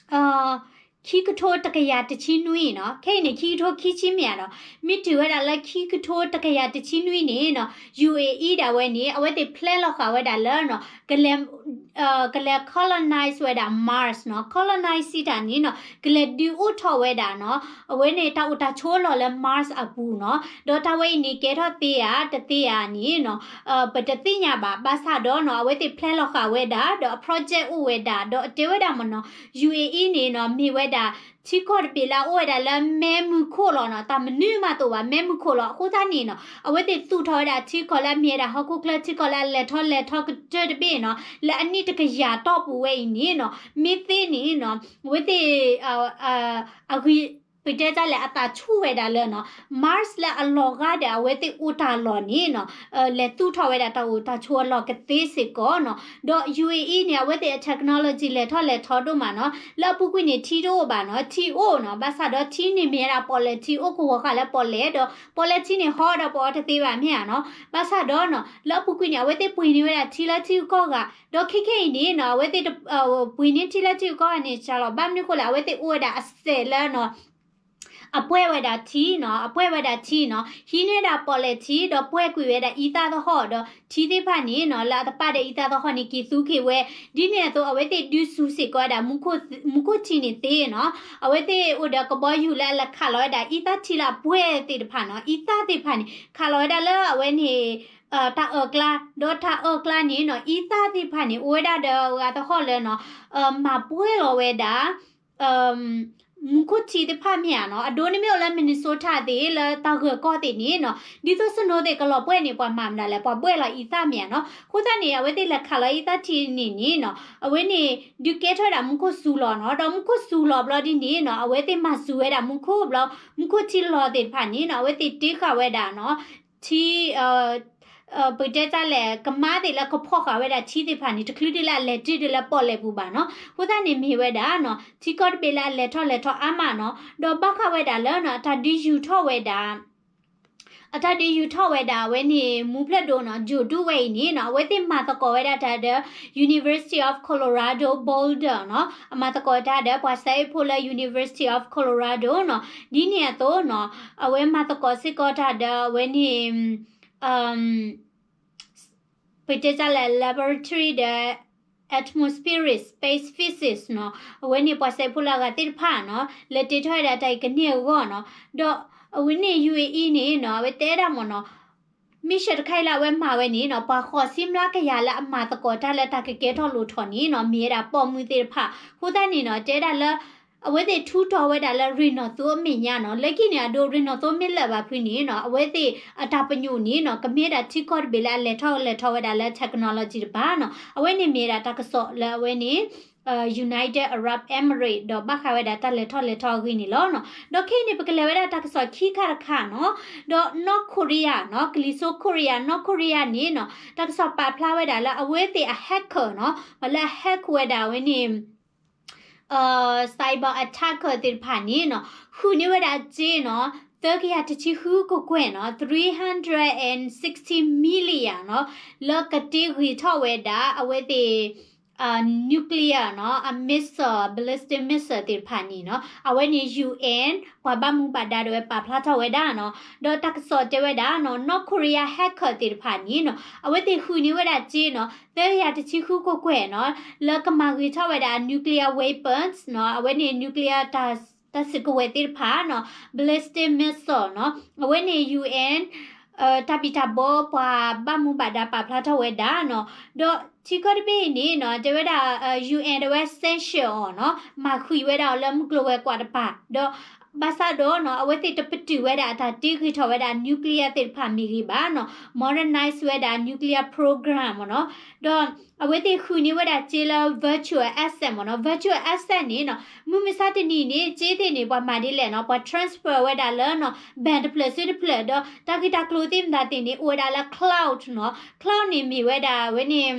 ခံကထိတကယၤတဆံနွံနီၤ ခဲအံၤန့ၣ် ခံကထိခံဆံမ့ၢ်ဧါဒီး မ့ၢ်တုၤဝဲဒၣ်လၢခံကထိတကယၤတဆံနွံန့ၣ်နီၤ ယူၢ်အ့အ့ ဒၣ်ဝဲန့ၣ် အဝဲသ့ၣ် plan လီၤဃာ်ဝဲဒၣ်လၢနီၤ ကလဲၤ ကလဲၤ colonize ဝဲဒၣ် Mars နီၤ colonize စံးတၢ်န့ၣ်နီၤ ကလဲၤဒုးအိၣ်ထီၣ်ဝဲဒၣ်နီၤ အဝဲန့ၣ်တၢ်အိၣ်တၢ်ဆိးအလီၢ်လၢ Mars အပူၤနီၤ ဒီးတၢ်ဝဲအံၤန့ၣ် ကဲထီၣ်သ့ဧါ တသ့ဧါန့ၣ်နီၤ ပတသ့ၣ်ညါဘၣ် ဘၣ်ဆၣ်ဒီးနီၤ အဝဲသ့ၣ် plan လီၤဃာ်ဝဲဒၣ် ဒီးအ project အိၣ်ဝဲဒၣ် ဒီးအတဲဝဲဒၣ်မ့ၢ်နီၤ ယူၢ်အ့အ့ န့ၣ်နီၤ မ့ၢ်ဝဲဒၣ် ထံကီၢ်တဘ့ၣ်လၢအအိၣ်ဝဲဒၣ်လၢမဲးမုၢ်ခိၣ်လီၤနီၤ တၢ်မနုၤမးတအိၣ်ဘၣ် မဲးမုၢ်ခိၣ်လီၤ အဃိသတးန့ၣ်နီၤ အဝဲသ့ၣ်သူၣ်ထီၣ်ဝဲဒၣ်ထံကီၢ်လၢအမ့ၢ်ဝဲဒၣ်ဟီၣ်ခိၣ်ချၢထံကီၢ်လၢအလဲၤထီၣ်လဲၤထီကတၢၢ်တဘ့ၣ်နီၤ လၢအနံၣ်တကယၤတီၢ်ပူၤဝဲအံၤန့ၣ်နီၤ မ့ၢ်သ့န့ၣ်နီၤ အဝဲသ့ၣ် အဂံၢ် ပတဲတၢ်လဲၣ် အသးဆူၣ်ဝဲဒၣ်လၢနီၤ Mars လၢအလီၤဂာ်ဒီးအဝဲသ့ၣ်အိၣ်တၢ်လီၢ်န့ၣ်နီၤ လဲၤသူၣ်ထီၣ်ဝဲဒၣ်တၢ်အိၣ်တၢ်ဆိးအလီၢ်ကသ့စ့ၢ်ကီးနီၤ ဒီး ယူၢ်အ့အ့ န့ၣ် အဝဲသ့ၣ်အ technology လဲၤထီၣ်လဲၤထီဒိၣ်မးနီၤ လၢအပူၤကွံာ်န့ၣ် ထံတအိၣ်ဘၣ်နီၤ ထံအိၣ်နီၤ ဘၣ်ဆၣ်ဒီးထံန့ၣ်မ့ၢ်ဝဲဒၣ်ပီၣ်လဲၣ်ထံ အိၣ်ကဝီၤဃာ်လၢပီၣ်လဲၣ်ဒီး ပီၣ်လဲၣ်ထံန့ၣ် ဟီဒီးပအီတသ့ဘၣ်မ့ၢ်ဧါနီၤ ဘၣ်ဆၣ်ဒီးနီၤ လၢအပူၤကွံာ်န့ၣ် အဝဲသ့ၣ်ပှ့ၤန့ၢ်ဝဲဒၣ်ထံလၢထံဂုၤကီၢ်ဂၤ ဒီးခဲခဲအံၤန့ၣ်နီၤ အဝဲသ့ၣ် ပှ့ၤန့ၢ်ထံလၢထံဂုၤကီၢ်ဂၤန့ၣ် စှၤလီၤ ဘၣ်မနုၤဃိလဲၣ် အဝဲသ့ၣ်အိၣ်ဝဲဒၣ်အစဲးလၢနီၤ အပှဲၢ်ဝဲဒၣ်ထံနီၤ အပှဲၢ်ဝဲဒၣ်ထံနီၤ ဟံးန့ၢ်ဒၣ်ပီၣ်လဲၣ်ထံ ဒီးပှဲၢ်ကွံာ်ဝဲဒၣ်အံသၣ်သဟီၣ်ဒီး ထံသ့ၣ်တဖၣ်န့ၣ်နီၤ လၢအတပာ်ဒီးအံသၣ်သဟီၣ်န့ၣ် က့ၤသူက့ၤဝဲ ဒ်န့ၣ်အသိး အဝဲသ့ၣ်ဒုးစူၤစ့ၢ်ကီးဝဲဒၣ် မူခိၣ်ထံန့ၣ်သ့နီၤ အဝဲသ့ၣ်အိၣ်ဒီးကဘီယူၤလၢအလဲၤခးလီၤဝဲဒၣ် အံသၣ်ထံလၢအပှဲၢ်သ့ၣ်တဖၣ်နီၤ အံသၣ်သ့ၣ်တဖၣ်န့ၣ် ခးလီၤဝဲဒၣ်လၢအဝဲန့ၣ် တၢ်အၢၣ်ကျါ ဒီးတၢ်အၢၣ်ကျါန့ၣ်နီၤ အံသၣ်သ့ၣ်တဖၣ်န့ၣ် အိၣ်ဝဲဒၣ်ဒီးဂၤသဟီၣ်လၢနီၤ မၤပှဲၢ်လီၤဝဲဒၣ် မူခိၣ်ထံသ့ၣ်တဖၣ်မ့ၢ်ဧါနီၤ, အဒိန့ၣ်မ့ၢ်အိၣ်လၢ Minnesota သ့ၣ် လၢတၢ်ဂၢၢ်ကီၢ်သ့ၣ်န့ၣ်နီၤ, ဒ်သိး snow သ့ၣ်ကလီၤပှဲၢ်န့ၣ် ပှၤမၤမနုၤလဲၣ်, ပှၤဘှဲၣ်လီၤအံသၣ်မ့ၢ်ဧါနီၤ. အဃိသတးန့ၣ် အဝဲသ့ၣ်လဲၤခးလီၤအံသၣ်ထံန့ၣ်န့ၣ်နီၤ, အဝဲန့ၣ် ဒုးကဲထီၣ်ဝဲဒၣ်မူခိၣ်စူၤလီၤနီၤ, ဒီးမူခိၣ်စူၤလီၤဘျီဒ်န့ၣ်နီၤ, အဝဲသ့ၣ်မၤစူၤဝဲဒၣ်မူခိၣ်ဘျီ, မူခိၣ်ထံလီၤသ့ၣ်တဖၣ်န့ၣ်နီၤ, အဝဲသ့ၣ်တ့ဃာ်ဝဲဒၣ်နီၤ, ထံ ပတဲတၢ်လဲၣ် ကမါသ့ၣ်လၢကဖီၣ်ဃာ်ဝဲဒၣ်ထံသ့ၣ်တဖၣ်န့ၣ် တချုးဒ်လၢအလဲၤတုၤဒ်လၢပီၣ်လဲၣ်ပူၤဘၣ်နီၤ. အဃိသတးန့ၣ်မ့ၢ်ဝဲဒၣ်နီၤ, ထံကီၢ်တဘ့ၣ်လၢအလဲၤထီၣ်လဲၤထီအါမးနီၤ, ဒီးဘၣ်ဃးဝဲဒၣ်လၢနီၤ, အတၢ်ဒုးယူၤထီၣ်ဝဲဒၣ် အတၢ်ဒုးယူၤထီၣ်ဝဲဒၣ်အဝဲန့ၣ် မူဖျၢၣ်ဒိၣ်နီၤ, ကၠိၤဒူဝဲအံၤန့ၣ်နီၤ, အဝဲသ့ၣ်မၤသကိးဝဲဒၣ်တၢ်ဒီး University of Colorado Boulder နီၤ, အမၤသကိးတၢ်ဒီးပှၤစဲအ့ၣ်ဖိလၢ University of Colorado နီၤ, ဒ်န့ၣ်အသိးနီၤ, အဝဲမၤသကိးစ့ၢ်ကီးတၢ်ဒီးအဝဲန့ၣ် ပတဲတၢ်လဲၣ် laboratory ဒီး atmospheric space physics နီၤ, အဝဲန့ၣ်ပှၤစဲအ့ၣ်ဖိလၢအဂၤသ့ၣ်တဖၣ်နီၤ, လဲၤတ့ထီၣ်ဝဲဒၣ်တၢ်အံၤကန့ၢ်အဂီၢ်နီၤ, ဒီးအဝဲန့ၣ် ယူၣ်အ့အံၤ န့ၣ်နီၤ, အဝဲတဲဒၣ်မ့ၢ်နီၤ, mission တခါအံၤလၢအဝဲမၤဝဲန့ၣ်နီၤ, ပှၤဃိးဆံမျးကယၤလၢအမၤသကိးတၢ်လၢတၢ်ကကဲထီၣ်လိၤထီၣ်န့ၣ်နီၤ, မ့ၢ်ဝဲဒၣ်ပိာ်မုၣ်သ့ၣ်တဖၣ်. အဃိသတးန့ၣ်နီၤ, တဲဒၣ်လၢ အဝဲသ့ၣ်ထူးတီၤဝဲဒၣ်လၢရ့ၣ်နီၣ်သိအမဲာ်ညါနီၤ, လၢခံန့ၣ် အဒိရ့ၣ်နီၣ်သိမ့ၢ်လၢာ်ဘၣ်ဖုန့ၣ်နီၤ, အဝဲသ့ၣ်အတၢ်ပညိၣ်န့ၣ်နီၤ, ကမ့ၢ်ဝဲဒၣ်ထံကီၢ်တဘ့ၣ်လၢအလဲၤထီၣ်လဲၤထီဝဲဒၣ်လၢ technology တဖၣ်နီၤ, အဝဲန့ၣ်မ့ၢ်ဝဲဒၣ်တၢ်ကစီၣ်လၢအဝဲန့ၣ် United Arab Emirates ဒီးဘၣ်ဃးဝဲဒၣ်တၢ်လဲၤထီၣ်လဲၤထီအဂ့ၢ်န့ၣ်လီၤနီၤ. ဒီးခဲအံၤန့ၣ် ပကလဲၤဝဲဒၣ်တၢ်ကစီၣ်ခံခါတခါနီၤ, ဒီး North Korea နီၤ, ကလံၤစိးခိရံယါ North Korea န့ၣ်နီၤ, တၢ်ကစီၣ်ပာ်ဖျါဝဲဒၣ်လၢအဝဲသ့ၣ်အ hacker နီၤ, ပှၤလၢအ hack ဝဲဒၣ်အဝဲန့ၣ် cyber attacker သ့ၣ်တဖၣ်န့ၣ်နီၤ, ဃုန့ၢ်ဝဲဒၣ်စ့နီၤ, သၢကယၤတဆံဃုကကွဲၢ်နီၤ, three hundred and sixty million နီၤ, လၢကတ့ဂ့ၤထီၣ်ဝဲဒၣ် အဝဲသ့ၣ် nuclear နီၤ, အ missile, ballistic missile သ့ၣ်တဖၣ်န့ၣ်နီၤ, အဝဲန့ၣ် UN ပှၤဘၣ်မူဘၣ်ဒါဒၣ်ဝဲပာ်ဖျါထီၣ်ဝဲဒၣ်နီၤ, ဒီးတၢ်ကစီၣ်တဲဝဲဒၣ်နီၤ, North Korea hacker သ့ၣ်တဖၣ်န့ၣ်နီၤ, အဝဲသ့ၣ်ဃုန့ၢ်ဝဲဒၣ်စ့နီၤ, သၢကယၤတဆံဃုကကွဲၢ်နီၤ, လၢကမၤဂ့ၤထီၣ်ဝဲဒၣ် nuclear weapons နီၤ, အဝဲန့ၣ် nuclear တၢ် တၢ်စုကဝဲၤသ့ၣ်တဖၣ်နီၤ, ballistic missile နီၤ, အဝဲန့ၣ် UN တၢ်ဘံၣ်တၢ်ဘၢပှၤဘၣ်မူဘၣ်ဒါပာ်ဖျါထီၣ်ဝဲဒၣ်နီၤ, ဒီးထံကီၢ်တဘ့ၣ်အံၤန့ၣ်နီၤ, တဲဝဲဒၣ် UN ဒၣ်ဝဲ sanction အီၤနီၤ, မၤဃံးဝဲဒၣ်အီၤလၢမုၢ်ကျိၤဝဲၤကွာ်တဖၣ်, ဒီးဘၣ်ဆၣ်ဒီးနီၤ, အဝဲသ့ၣ်တပတုာ်ဝဲဒၣ်အတၢ်တ့ဂ့ၤထီၣ်ဝဲဒၣ် nuclear သ့ၣ်တဖၣ်မ့ၢ်ဂ့ၤဘၣ်နီၤ, modernize ဝဲဒၣ် nuclear program မ့ၢ်နီၤ, ဒီးအဝဲသ့ၣ်ဃုန့ၢ်ဝဲဒၣ်စ့လၢ virtual asset မ့ၢ်နီၤ, virtual asset န့ၣ်နီၤ, မုၢ်မဆါတနံၤန့ၣ် စ့သ့ၣ်န့ၣ် ပှၤမၤဒ်လဲၣ်နီၤ, ပှၤ transfer ဝဲဒၣ်လၢနီၤ, bank တဖျၢၣ်ဆူတဖျၢၣ်, ဒီးတၢ်ဂ့ၢ်တၢ်ကျိၤသ့ၣ်မတၤသ့ၣ်န့ၣ် အိၣ်ဝဲဒၣ်လၢ cloud နီၤ, cloud န့ၣ်မ့ၢ်ဝဲဒၣ်အဝဲန့ၣ်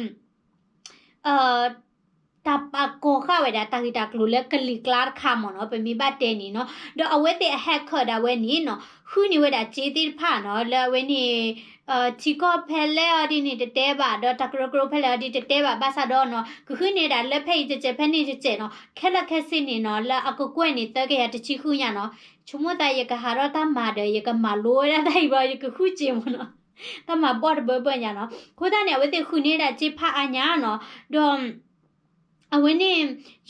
တၢ်ပာ်ကီၤဃာ်ဝဲဒၣ်တၢ်ဂ့ၢ်တၢ်ကျိၤလၢကလံၤကျါတခါမ့ၢ်နီၤ, ပမ့ၢ်ဘၣ်တဲန့ၣ်နီၤ, ဒီးအဝဲသ့ၣ်အ hacker ဒၣ်ဝဲန့ၣ်နီၤ, ဃုန့ၢ်ဝဲဒၣ်စ့သ့ၣ်တဖၣ်နီၤ, လၢအဝဲန့ၣ် ထံကီၢ်ဖဲလဲၣ်အီၤဒ်န့ၣ်တတဲဘၣ်, ဒီးတၢ်ကရၢကရိဖဲလဲၣ်အီၤဒ်တတဲဘၣ်, ဘၣ်ဆၣ်ဒီးနီၤ, ကဃုန့ၢ်ဒၣ်လၢဖဲအံၤတစဲး ဖဲန့ၣ်တစဲးနီၤ, ခဲလၢာ်ခဲဆ့န့ၣ်နီၤ, လၢအကကွဲၢ်န့ၣ် သၢကယၤတဆံဃုညါနီၤ, ဆိကမိၣ်သးယကဟးထီၣ်တၢ်မၤဒီး ယကမၤလိဝဲဒၣ်တၢ်အံၤဘၣ်, ယကဃုစ့မ့ၢ်နီၤ, တၢ်မၤဘီၣ်တဘၢဘၢညါနီၤ, အဃိသတးန့ၣ် အဝဲသ့ၣ်ဃုန့ၢ်ဒၣ်စ့ဖးအါညါနီၤ, ဒီး အဝဲန့ၣ်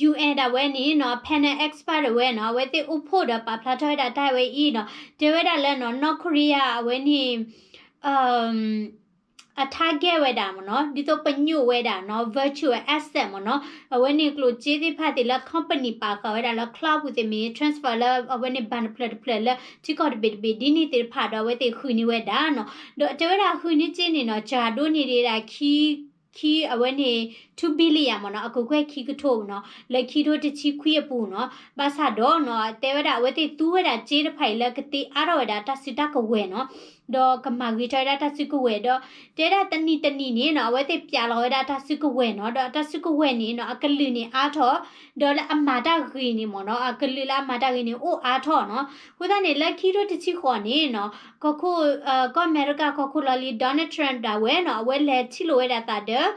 UN ဒၣ်ဝဲန့ၣ်နီၤ, panel expert ဒၣ်ဝဲနီၤ, အဝဲသ့ၣ်အိၣ်ဖှိၣ်ဒီးပာ်ဖျါထီၣ်ဝဲဒၣ်တၢ်ဝဲအံၤနီၤ, တဲဝဲဒၣ်လၢနီၤ, North Korea အဝဲန့ၣ် အ target ဝဲဒၣ်မ့ၢ်နီၤ, ဒ်သိးပညိၣ်ဝဲဒၣ်နီၤ, virtual asset မ့ၢ်နီၤ, အဝဲန့ၣ်ကျိၣ်စ့သ့ၣ်တဖၣ်သ့ၣ်လၢ company ပာ်ဃာ်ဝဲဒၣ်လၢ cloud ပူၤသ့ၣ်မ့ၢ် transfer လၢအဝဲန့ၣ် bank တဖျၢၣ်တဖျၢၣ်လၢထံကီၢ်တဘ့ၣ်တဘ့ၣ်ဒ်န့ၣ်သ့ၣ်တဖၣ်ဒီး အဝဲသ့ၣ်ဃုန့ၢ်ဝဲဒၣ်နီၤ, ဒီးတဲဝဲဒၣ်ဃုန့ၢ်စ့န့ၣ်နီၤ, စှၤဒိၣ်န့ၢ်ဒံးဒၣ် ခံ အဝဲန့ၣ် two billion မ့ၢ်နီၤ, အကကွဲၢ်ခံကထိနီၤ, လၢခံထိတဆံခွံအပူၤနီၤ, ဘၣ်ဆၣ်ဒီးနီၤ, တဲဝဲဒၣ်အဝဲသ့ၣ်သူဝဲဒၣ်စ့တဖၣ်အံၤလၢကသ့အါထီၣ်ဝဲဒၣ်တၢ်စုတၢ်ကဝဲၤနီၤ, ဒီးကမၤဂ့ၤထီၣ်ဝဲဒၣ်တၢ်စုကဝဲၤဒီး တဲဒၣ်တနံၤတနံၤန့ၣ်နီၤ, အဝဲသ့ၣ်ပျးလီၤဝဲဒၣ်တၢ်စုကဝဲၤနီၤ, ဒီးတၢ်စုကဝဲၤန့ၣ်နီၤ, အကလုာ်န့ၣ်အါထီၣ်, ဒီးလၢအမၤတၢ်ဂ့ၤန့ၣ်မ့ၢ်နီၤ, အကလုာ်လၢအမၤတၢ်ဂ့ၤန့ၣ်အိၣ်အါထီၣ်နီၤ, အဃိသတးန့ၣ် လၢခံထိတဆံဃိးန့ၣ်နီၤ, ကီၢ်ခိၣ်, ကီၢ်အမဲရကၤကီၢ်ခိၣ်လီၢ်လံၤ Donald Trump ဒၣ်ဝဲနီၤ, အဝဲလဲၤထံၣ်လိာ်ဝဲဒၣ်သးဒီး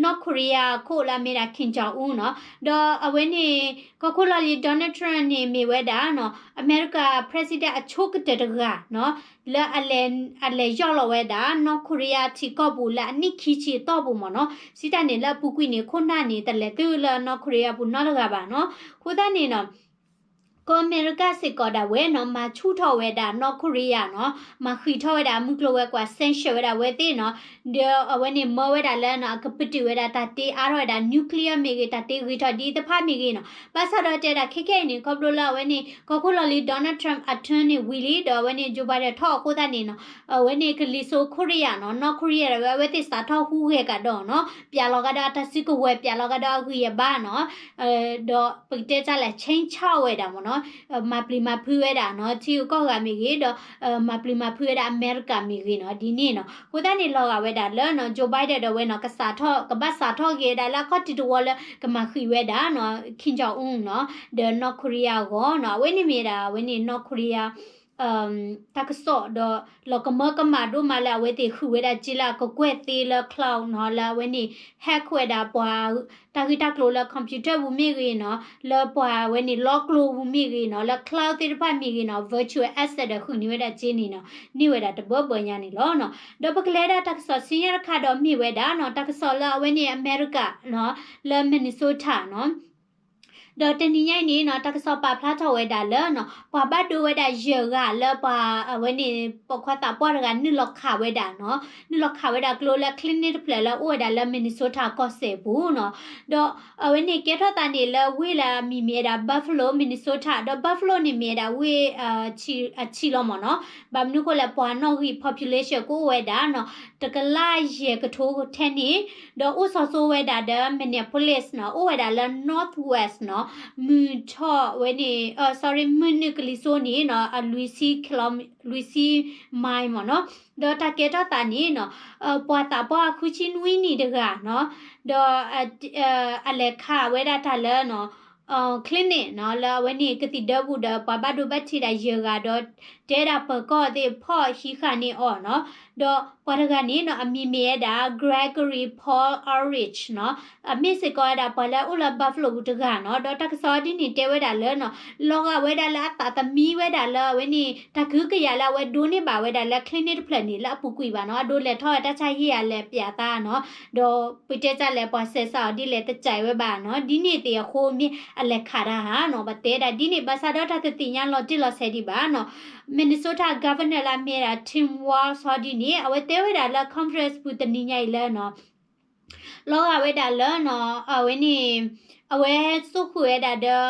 North Korea ခိၣ်လၢအမ့ၢ်ဒၣ် Kim Jong Un နီၤ, ဒီးအဝဲန့ၣ် ကီၢ်ခိၣ်လီၢ်လံၤ Donald Trump န့ၣ်မ့ၢ်ဝဲဒၣ်နီၤ, အမဲရကၤ president အဆိကတၢၢ်တဂၤနီၤ, လၢအလဲၤ, အလဲၤယီၢ်လီၤဝဲဒၣ် North Korea ထံကီၢ်ပူၤလၢအနံၣ်ခံဆံအတီၢ်ပူၤမ့ၢ်နီၤ, စံးတၢ်န့ၣ်လၢအပူၤကွံာ်န့ၣ် ခိၣ်နၢ်န့ၣ် တလဲၤသုလၢ North Korea ပူၤနီတဂၤဘၣ်နီၤ, အဃိသတးန့ၣ်နီၤ ကီၢ်အမဲရကၤစ့ၢ်ကီးဒၣ်ဝဲနီၤ မၤဆူၣ်ထီၣ်ဝဲဒၣ် North Korea နီၤ, မၤဃံးထီၣ်ဝဲဒၣ်အမုၢ်ကျိၤဝဲၤကွာ် sanction ဝဲဒၣ်အဝဲသ့ၣ်နီၤ, ဒီးအဝဲန့ၣ်မၢဝဲဒၣ်လၢနီၤ အကပတုာ်ဝဲဒၣ်တၢ်တ့အါထီၣ်ဝဲဒၣ် nuclear မ့ၢ်ဂ့ၤ တၢ်တ့ဂ့ၤထီၣ်ဒ်တဖၣ်မ့ၢ်ဂ့ၤနီၤ, ဘၣ်ဆၣ်ဒီးတဲဒၣ်ခဲခဲအံၤန့ၣ် ခီဖျိလၢအဝဲန့ၣ် ကီၢ်ခိၣ်လီၢ်လံၤ Donald Trump အ term န့ၣ်ဝံၤလံ ဒီးအဝဲန့ၣ် Joe Biden ထီၣ်အဃိသတးန့ၣ်နီၤ, အဝဲန့ၣ်ကလံၤစိး Korea နီၤ North Korea ဒၣ်ဝဲ အဝဲသ့ၣ်စးထီၣ်ဟူးဂဲၤကဒီးနီၤ, ပျးလီၤကဒီးအတၢ်စုကဝဲၤ ပျးလီၤကဒီးအဂံၢ်အဘါနီၤ, ဒီးပကတဲတၢ်လဲၣ် change ဝဲဒၣ်မ့ၢ်နီၤ, မၤပျံၤမၤဖုးဝဲဒၣ်နီၤ ထံဂုၤကီၢ်ဂၤမ့ၢ်ဂ့ၤ ဒီးမၤပျံၤမၤဖုးဝဲဒၣ်အမဲရကၤမ့ၢ်ဂ့ၤနီၤ, ဒ်န့ၣ်နီၤ, အဃိသတးန့ၣ် လီၤဂာ်ဝဲဒၣ်လၢနီၤ Joe Biden ဒၣ်ဝဲနီၤ ကစးထီၣ် ကဘၣ်စးထီၣ်ဂ့ၤဝဲဒၣ်လၢအခီၣ်ထံးတဝီလၢ ကမၤဃံးဝဲဒၣ်နီၤ Kim Jong Un နီၤ, ဒီး North Korea အဂီၢ်နီၤ, အဝဲန့ၣ်မ့ၢ်ဒၣ် အဝဲန့ၣ် North Korea တၢ်ကစီၣ်ဒီး လီၤကမၢကမၣ်ဒိၣ်မးလၢအဝဲသ့ၣ်ဃုာ်ဝဲဒၣ်စ့လၢအကကွဲၢ်သ့လၢ cloud နီၤ, လၢအဝဲန့ၣ် hack ဝဲဒၣ်ပှၤတၢ်ဂ့ၢ်တၢ်ကျိၤလၢ computer ပူၤမ့ၢ်ဂ့ၤနီၤ, လၢပှၤအဝဲန့ၣ်လီကျိပူၤမ့ၢ်ဂ့ၤနီၤ, လၢ cloud သ့ၣ်တဖၣ်မ့ၢ်ဂ့ၤနီၤ, virtual asset ဒီးဃုာ်န့ၢ်ဝဲဒၣ်စ့န့ၣ်နီၤ, န့ၢ်ဝဲဒၣ်တဘၢဘၢညါန့ၣ်လီၤနီၤ, ဒီးပကလဲၤဒၣ်တၢ်ကစီၣ်ဆူညါတခါဒီးမ့ၢ်ဝဲဒၣ်နီၤ, တၢ်ကစီၣ်လၢအဝဲန့ၣ်အမဲရကၤနီၤ, လၢ Minnesota နီၤ ဒီးတနံၤညါအံၤန့ၣ်နီၤ, တၢ်ကစီၣ်ပာ်ဖျါထီၣ်ဝဲဒၣ်လၢနီၤ, ပှၤဘၣ်ဒိဝဲဒၣ်ယဲၢ်ဂၤလၢပှၤအဝဲန့ၣ် ပိာ်ခွါသးပှၢ်တဂၤ နုာ်လီၤခးဝဲဒၣ်နီၤ, နုာ်လီၤခးဝဲဒၣ်ကျိလၢ clinic တဖျၢၣ်လၢအအိၣ်ဝဲဒၣ်လၢ Minnesota ကီၢ်စဲၣ်ပူၤနီၤ, ဒီးအဝဲန့ၣ်ကဲထီၣ်သးန့ၣ်လၢဝ့ၢ်လၢအမံၤမ့ၢ်ဝဲဒၣ် Buffalo Minnesota ဒီး Buffalo န့ၣ်မ့ၢ်ဝဲဒၣ်ဝ့ၢ် အဆံးလီၤမ့ၢ်နီၤ, ဘၣ်မနုၤအဃိလဲၣ် ပှၤနီၣ်ဂံၢ် population ကအိၣ်ဝဲဒၣ်နီၤ, တကလးယဲၢ်ကထိထဲန့ၣ်, ဒီးအိၣ်စီၤစိဝဲဒၣ်ဒီး Minneapolis နီၤ, အိၣ်ဝဲဒၣ်လၢ northwest နီၤ, မုၢ်ထီၣ်ဝဲန့ၣ် sorry မုၢ်နုာ်ကလံၤစိန့ၣ်နီၤ, အလွံၢ်ဆံ လွံၢ်ဆံ mile မ့ၢ်နီၤ, ဒီးတၢ်ကဲထီၣ်သးန့ၣ်နီၤ, ပှၤသးပှၢ်ဃုဆံနွံနံၣ်တဂၤနီၤ, ဒီး အလဲၤခးဝဲဒၣ်တၢ်လၢနီၤ clinic နီၤ, လၢအဝဲန့ၣ်ကသံၣ်ဒၢပူၤဒီး ပှၤဘၣ်ဒိဘၣ်ထံးဒၣ်ယဲၢ်ဂၤဒီး တဲဒၣ်ပၢၤကီၢ်သ့ၣ်ဖီၣ်ဟံးဃာ်န့ၢ်အီၤနီၤ, ဒီးပှၤတဂၤန့ၣ်နီၤ အမံၤမ့ၢ်ဝဲဒၣ် Gregory Paul Ulrich နီၤ, အမ့ၢ်စ့ၢ်ကီးဝဲဒၣ်ပှၤလၢအအိၣ်လၢ Buffalo ပူၤတဂၤနီၤ, ဒီးတၢ်ကစီၣ်ဒ်န့ၣ်တဲဝဲဒၣ်လၢနီၤ, လီၤဂာ်ဝဲဒၣ်လၢအသးသမံဝဲဒၣ်လၢအဝဲန့ၣ် တၢ်ကဟုကယာ်လၢအဝဲဒိးန့ၢ်ဘၣ်ဝဲဒၣ်လၢ clinic တဖျၢၣ်န့ၣ် လၢအပူၤကွံာ်ဘၣ်နီၤ, အဒိးလဲၤထီၣ်ဝဲတၢ်ဆါဟံၣ်အလဲၤပျးသးနီၤ, ဒီးပတဲတၢ်လဲၣ် ပှၤစဲးစးအီၤဒ်လဲၣ် တစဲးဝဲဘၣ်နီၤ, ဒ်န့ၣ်သ့ၣ်အဃိမ့ၢ်အလဲၤခးတၢ်ဧါနီၤ, ပတဲဒၣ်ဒ်န့ၣ် ဘၣ်ဆၣ်ဒီးတၢ်တသ့ၣ်ညါလီၤတံၢ်လီၤဆဲးဒံးဘၣ်နီၤ, Minnesota Governor လၢအမ့ၢ်ဝဲဒၣ် Tim Walz ဟီဒ်န့ၣ် အဝဲတဲဝဲဒၣ်လၢ conference ပူၤတနံၤညါအံၤလၢနီၤ လီၤဂာ်ဝဲဒၣ်လၢနီၤ အဝဲန့ၣ် အဝဲစိာ်ဃုာ်ဝဲဒၣ်ဒီး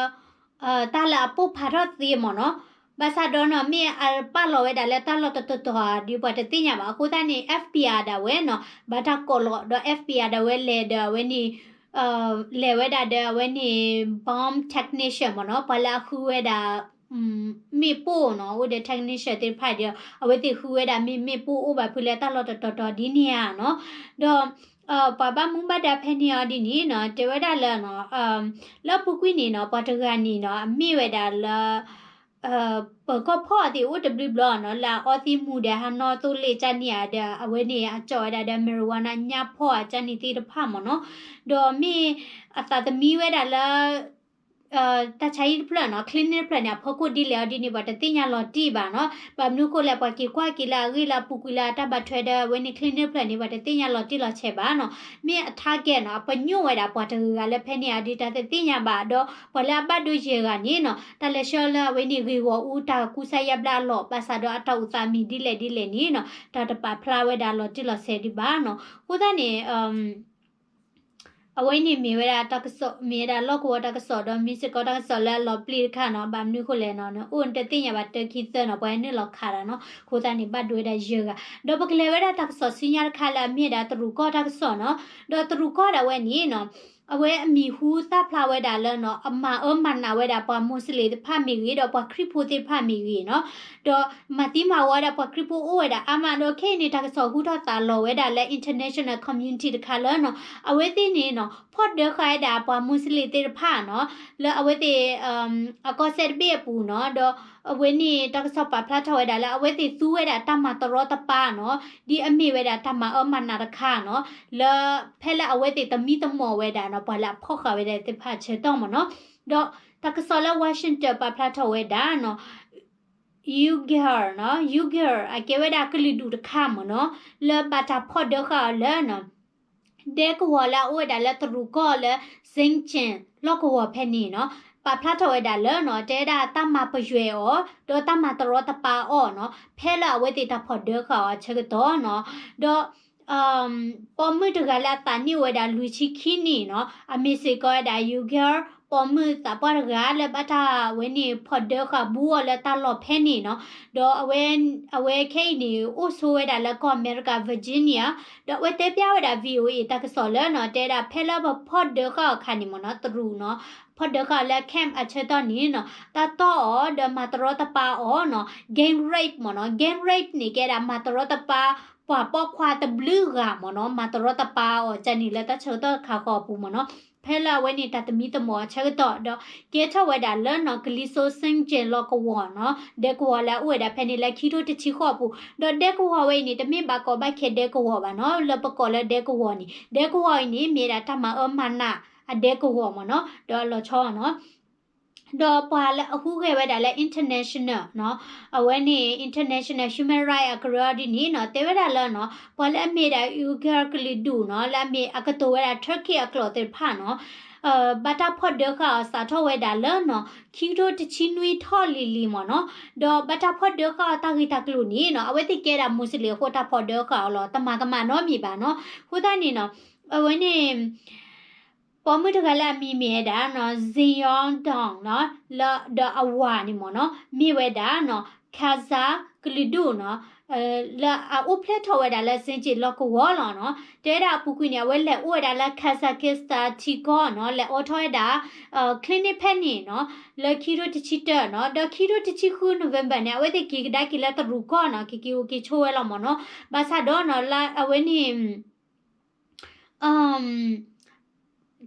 တၢ်လၢအပိၢ်ဖးထီၣ်သ့မ့ၢ်နီၤ, ဘၣ်ဆၣ်ဒီးနီၤ မ့ၢ်အပာ်လီၤဝဲဒၣ်လၢတၢ်လီၢ်တတီၤတီၤဧါ ဒ်ပှၤတသ့ၣ်ညါဘၣ်. အဃိသတးန့ၣ် FBI ဒၣ်ဝဲနီၤ ဘၣ်တၢ်ကိးလီၤဒီး FBI ဒၣ်ဝဲလဲၤဒီးအဝဲန့ၣ် လဲၤဝဲဒၣ်ဒီးအဝဲန့ၣ် bomb technician မ့ၢ်နီၤ ပှၤလၢအဃုဝဲဒၣ် မ့ၣ်ပိၢ်နီၤ အိၣ်ဒီး technician သ့ၣ်တဖၣ်ဒီး အဝဲသ့ၣ်ဃုဝဲဒၣ်မ့ၢ်မ့ၣ်ပိၢ်အိၣ်ဘၣ်ဖုးလၢတၢ်လီၢ်တတီၤတီၤဒ်န့ၣ်ဧါနီၤ, ဒီး ပှၤဘၣ်မူဘၣ်ဒါဖဲန့ၣ်အီၤဒ်န့ၣ်နီၤ တဲဝဲဒၣ်လၢ လၢအပူၤကွံာ်န့ၣ်နီၤ ပှၤတဂၤန့ၣ်နီၤ အမ့ၢ်ဝဲဒၣ်လၢ ပၢၤကီၢ်ဖီၣ်သ့ၣ်အိၣ်တဘျုးဘျီနီၤ လၢအအီသံးမူၤဒီးဟးနီၣ်သိလ့ၣ်ကၢ်န့ၣ်ဧါဒီး အဝဲန့ၣ်အကၠီၣ်ဝဲဒၣ်ဒီး marijuana ညၣ်ဖီၣ်အကၢ်န့ၣ်သ့ၣ်တဖၣ်မ့ၢ်နီၤ, ဒီးမ့ၢ်အသးသမံဝဲဒၣ်လၢ တၢ်ဆါဟံၣ်တဖျၢၣ်နီၤ clinic တဖျၢၣ်န့ၣ် အဖီခိၣ်ဒ်လဲၣ်အီၤဒ်န့ၣ် ပှၤတသ့ၣ်ညါလီၤတံၢ်ဘၣ်နီၤ, ဘၣ်မနုၤအဃိလဲၣ် ပှၤက့ၤကွၢ်က့ၤလၢအဂ့ၢ်လၢအပူၤကွံာ်လၢအတၢ်ဘၣ်ထွဲဒီး အဝဲန့ၣ် clinic တဖျၢၣ်န့ၣ် ပှၤတသ့ၣ်ညါလီၤတံၢ်လီၤဆဲးဘၣ်နီၤ, မ့ၢ်အ target နီၤ အပညိၣ်ဝဲဒၣ်ပှၤတဂၤဂၤလၢဖဲန့ၣ်အီၤဒ်တၢ်တသ့ၣ်ညါဘၣ်ဒီး ပှၤလၢအဘၣ်ဒိယဲၢ်ဂၤန့ၣ်နီၤ တၢ်လဲၤဆှၢလၢအဝဲန့ၣ်ဂ့ၢ်ဂီၢ်အူတၢ်ကူစါယါဘျါအလီၢ် ဘၣ်ဆၣ်ဒီးအတၢ်အိၣ်သးမံၤဒ်လဲၣ်ဒ်လဲၣ်န့ၣ်နီၤ တၢ်တပာ်ဖျါဝဲဒၣ်လီၤတံၢ်လီၤဆဲးဒံးဘၣ်နီၤ, အဃိသတးန့ၣ် အဝဲန့ၣ်မ့ၢ်ဝဲဒၣ်တၢ်ကစီၣ် မ့ၢ်ဝဲဒၣ်လီၢ်ကဝီၤတၢ်ကစီၣ်ဒီး မ့ၢ်စ့ၢ်ကီးတၢ်ကစီၣ်လၢအလီၤပျံၤတခါနီၤ ဘၣ်မနုၤအဃိလဲၣ်နီၤ နအိၣ်နတသ့ၣ်ညါဘၣ်တၢ်ခံသၢနီၤ ပှၤဟဲနုာ်လီၤခးတၢ်နီၤ အဃိသတးန့ၣ် ဘၣ်ဒိဝဲဒၣ်ယဲၢ်ဂၤ ဒီးပကလဲၤဝဲဒၣ်တၢ်ကစီၣ်ဆူညါတခါလၢအမ့ၢ်ဝဲဒၣ်တရူးကီၢ်တၢ်ကစီၣ်နီၤ ဒီးတရူးကီၢ်ဒၣ်ဝဲန့ၣ်နီၤ အဝဲအမံၤဟူသၣ်ဖျါဝဲဒၣ်လၢနီၤ အမၤအၢမၤနးဝဲဒၣ်ပှၤမူးစလ့ၣ်တဖၣ်မ့ၢ်ဂ့ၤ ဒီးပှၤခရံာ်ဖိသ့ၣ်တဖၣ်မ့ၢ်ဂ့ၤနီၤ ဒီးမၤသံမၤဝီဝဲဒၣ်ပှၤခရံာ်ဖိအိၣ်ဝဲဒၣ်အါမးဒီး ခဲအံၤန့ၣ် တၢ်ကစီၣ်ဟူထီၣ်သးလီၤဝဲဒၣ်လၢ international community တခါလၢနီၤ အဝဲသ့ၣ်န့ၣ်နီၤ ဖီၣ်ဒၢဃာ်ဝဲဒၣ်ပှၤမူးစလ့ၣ်သ့ၣ်တဖၣ်နီၤ လၢအဝဲသ့ၣ် အကီၢ်စဲၣ်တဘ့ၣ်အပူၤနီၤ ဒီးအဝဲန့ၣ် တၢ်ကစီၣ်ပာ်ဖျါထီၣ်ဝဲဒၣ်လၢ အဝဲသ့ၣ်သူဝဲဒၣ်တၢ်မၤတရီတပါနီၤ ဒ်အမ့ၢ်ဝဲဒၣ်တၢ်မၤအၢမၤနးတခါနီၤ လၢဖဲလၢအဝဲသ့ၣ်သမံသမိးဝဲဒၣ်နီၤ ပှၤလၢအဖီၣ်ဃာ်ဝဲဒၣ်သ့ၣ်တဖၣ်ဆၢကတီၢ်မ့ၢ်နီၤ ဒီးတၢ်ကစီၣ်လၢ Washington ပာ်ဖျါထီၣ်ဝဲဒၣ်နီၤ Uyghur နီၤ Uyghur အကဲဝဲဒၣ်ကလုာ်ဒူၣ်တခါမ့ၢ်နီၤ လၢဘၣ်တၢ်ဖီၣ်ဒၢဃာ်အီၤလၢနီၤ ဒဲကဝီၤလၢအအိၣ်ဝဲဒၣ်လၢတရူးကီၢ်လၢ Xinjiang လီၢ်ကဝီၤဖဲန့ၣ်နီၤ ပာ်ဖျါထီၣ်ဝဲဒၣ်လၢနီၤ တဲဝဲဒၣ်တၢ်မၤပယွဲအီၤ ဒီးတၢ်မၤတရီတပါအီၤနီၤ ဖဲလၢအဝဲသ့ၣ်တၢ်ဖီၣ်ဒၢဃာ်အီၤအဆၢကတီၢ်နီၤ ဒီး ပိာ်မုၣ်တဂၤလၢအသးနံၣ်အိၣ်ဝဲဒၣ်လွံၢ်ဆံခံနံၣ်နီၤ အမ့ၢ်စ့ၢ်ကီးဝဲဒၣ် Uyghur ပိာ်မုၣ်သးပှၢ်တဂၤလၢဘၣ်တၢ်ဝဲန့ၣ်ဖီၣ်ဒၢဃာ်ဘူးအီၤလၢတၢ်လီၢ်ဖဲန့ၣ်နီၤ ဒီးအဝဲခဲအံၤန့ၣ် အိၣ်ဆိးဝဲဒၣ်လၢကီၢ်အမဲရကၤ Virginia ဒီးအဝဲတဲဖျါဝဲဒၣ် VOA တၢ်ကစီၣ်လၢနီၤ တဲဝဲဒၣ်ဖဲလၢပဖီၣ်ဒၢဃာ်အီၤအခါန့ၣ်မ့ၢ်နီၤ တရူးနီၤ ဖီၣ်ဒၢဃာ်အီၤလၢ camp အဆၢကတီၢ်န့ၣ်နီၤ တၢ်တီၢ်အီၤဒီးမၤတရီတပါအီၤနီၤ gang rape မ့ၢ်နီၤ gang rape န့ၣ်ကဲဒၣ်မၤတရီတပါ ပှၤပိာ်ခွါတဘျုးဂၤမ့ၢ်နီၤ မၤတရီတပါအီၤ ကန့ၣ်လၢတၢ်ဆၢကတီၢ်တခါဃီအပူၤမ့ၢ်နီၤ ဖဲလၢအဝဲန့ၣ်တၢ်သမံသမိးအဆၢကတီၢ်ဒီး ကဲထီၣ်ဝဲဒၣ်လၢနီၤ ကလံၤစိးစ့ၣ်ကၠ့ၣ်လီၢ်ကဝီၤနီၤ ဒဲကဝီၤလၢအအိၣ်ဝဲဒၣ်ဖဲန့ၣ်လၢခံထိတဆံဃိးအပူၤ ဒီးဒဲကဝီၤဝဲအံၤန့ၣ် တမ့ၢ်ဘၣ်ကီဘၣ်ခဲဒဲကဝီၤဘၣ်နီၤ လၢပကိးလၢဒဲကဝီၤန့ၣ် ဒဲကဝီၤအံၤန့ၣ် မ့ၢ်ဝဲဒၣ်တၢ်မၤအၢမၤနးအဒဲကဝီၤမ့ၢ်နီၤ ဒီးအလီၤဆီနီၤ ဒီးပှၤလၢအဟူးဂဲၤဝဲဒၣ်လၢ international နီၤ အဝဲန့ၣ် international human rights အကရၢဒ်န့ၣ်နီၤ တဲဝဲဒၣ်လၢနီၤ ပှၤလၢအမ့ၢ်ဒၣ် Uyghur ကလုာ်ဒူၣ်နီၤ လၢအမ့ၢ်အကတိၤဝဲဒၣ် Turkic အကျိာ်သ့ၣ်တဖၣ်နီၤ ဘၣ်တၢ်ဖီၣ်ဒၢဃာ်အီၤစးထီၣ်ဝဲဒၣ်လၢနီၤ ခံကထိတဆံနွံထီၣ်လံၤလံၤမ့ၢ်နီၤ ဒီးဘၣ်တၢ်ဖီၣ်ဒၢဃာ်အီၤတၢ်ဂ့ၢ်တၢ်ကျိၤန့ၣ်နီၤ အဝဲသ့ၣ်ကဲဒၣ် Muslim အဃိတၢ်ဖီၣ်ဒၢဃာ်အီၤလီၤ တမၤကမၣ်နီတမံၤဘၣ်နီၤ အဃိသတးန့ၣ်နီၤ အဝဲန့ၣ် ပိာ်မုၣ်တဂၤလၢအမံၤမ့ၢ်ဝဲဒၣ်နီၤ Ziyong Dong နီၤ လၢဒီးအဝၤန့ၣ်မ့ၢ်နီၤ မ့ၢ်ဝဲဒၣ်နီၤ Kazakh ကလုာ်ဒူၣ်နီၤ လၢအအိၣ်ဖျဲၣ်ထီၣ်ဝဲဒၣ်လၢစ့ၣ်ကၠ့ၣ်လီၢ်ကဝီၤလီၤနီၤ တဲဝဲဒၣ်အပူၤကွံာ်န့ၣ် အဝဲလဲၤအိၣ်ဝဲဒၣ်လၢ Kazakhstan ထံကီၢ်နီၤ လဲၤအိးထီၣ်ဝဲဒၣ် clinic ဖဲန့ၣ်နီၤ လၢခံကထိတဆံတၢနီၤ ဒီးခံကထိတဆံဃု November န့ၣ် အဝဲသ့ၣ်က့ၤကဒါက့ၤလၢတရူးကီၢ်နီၤ က့ၤက့ၤအိၣ်က့ၤဆိးဝဲလီၤမ့ၢ်နီၤ ဘၣ်ဆၣ်ဒီးနီၤ လၢအဝဲန့ၣ်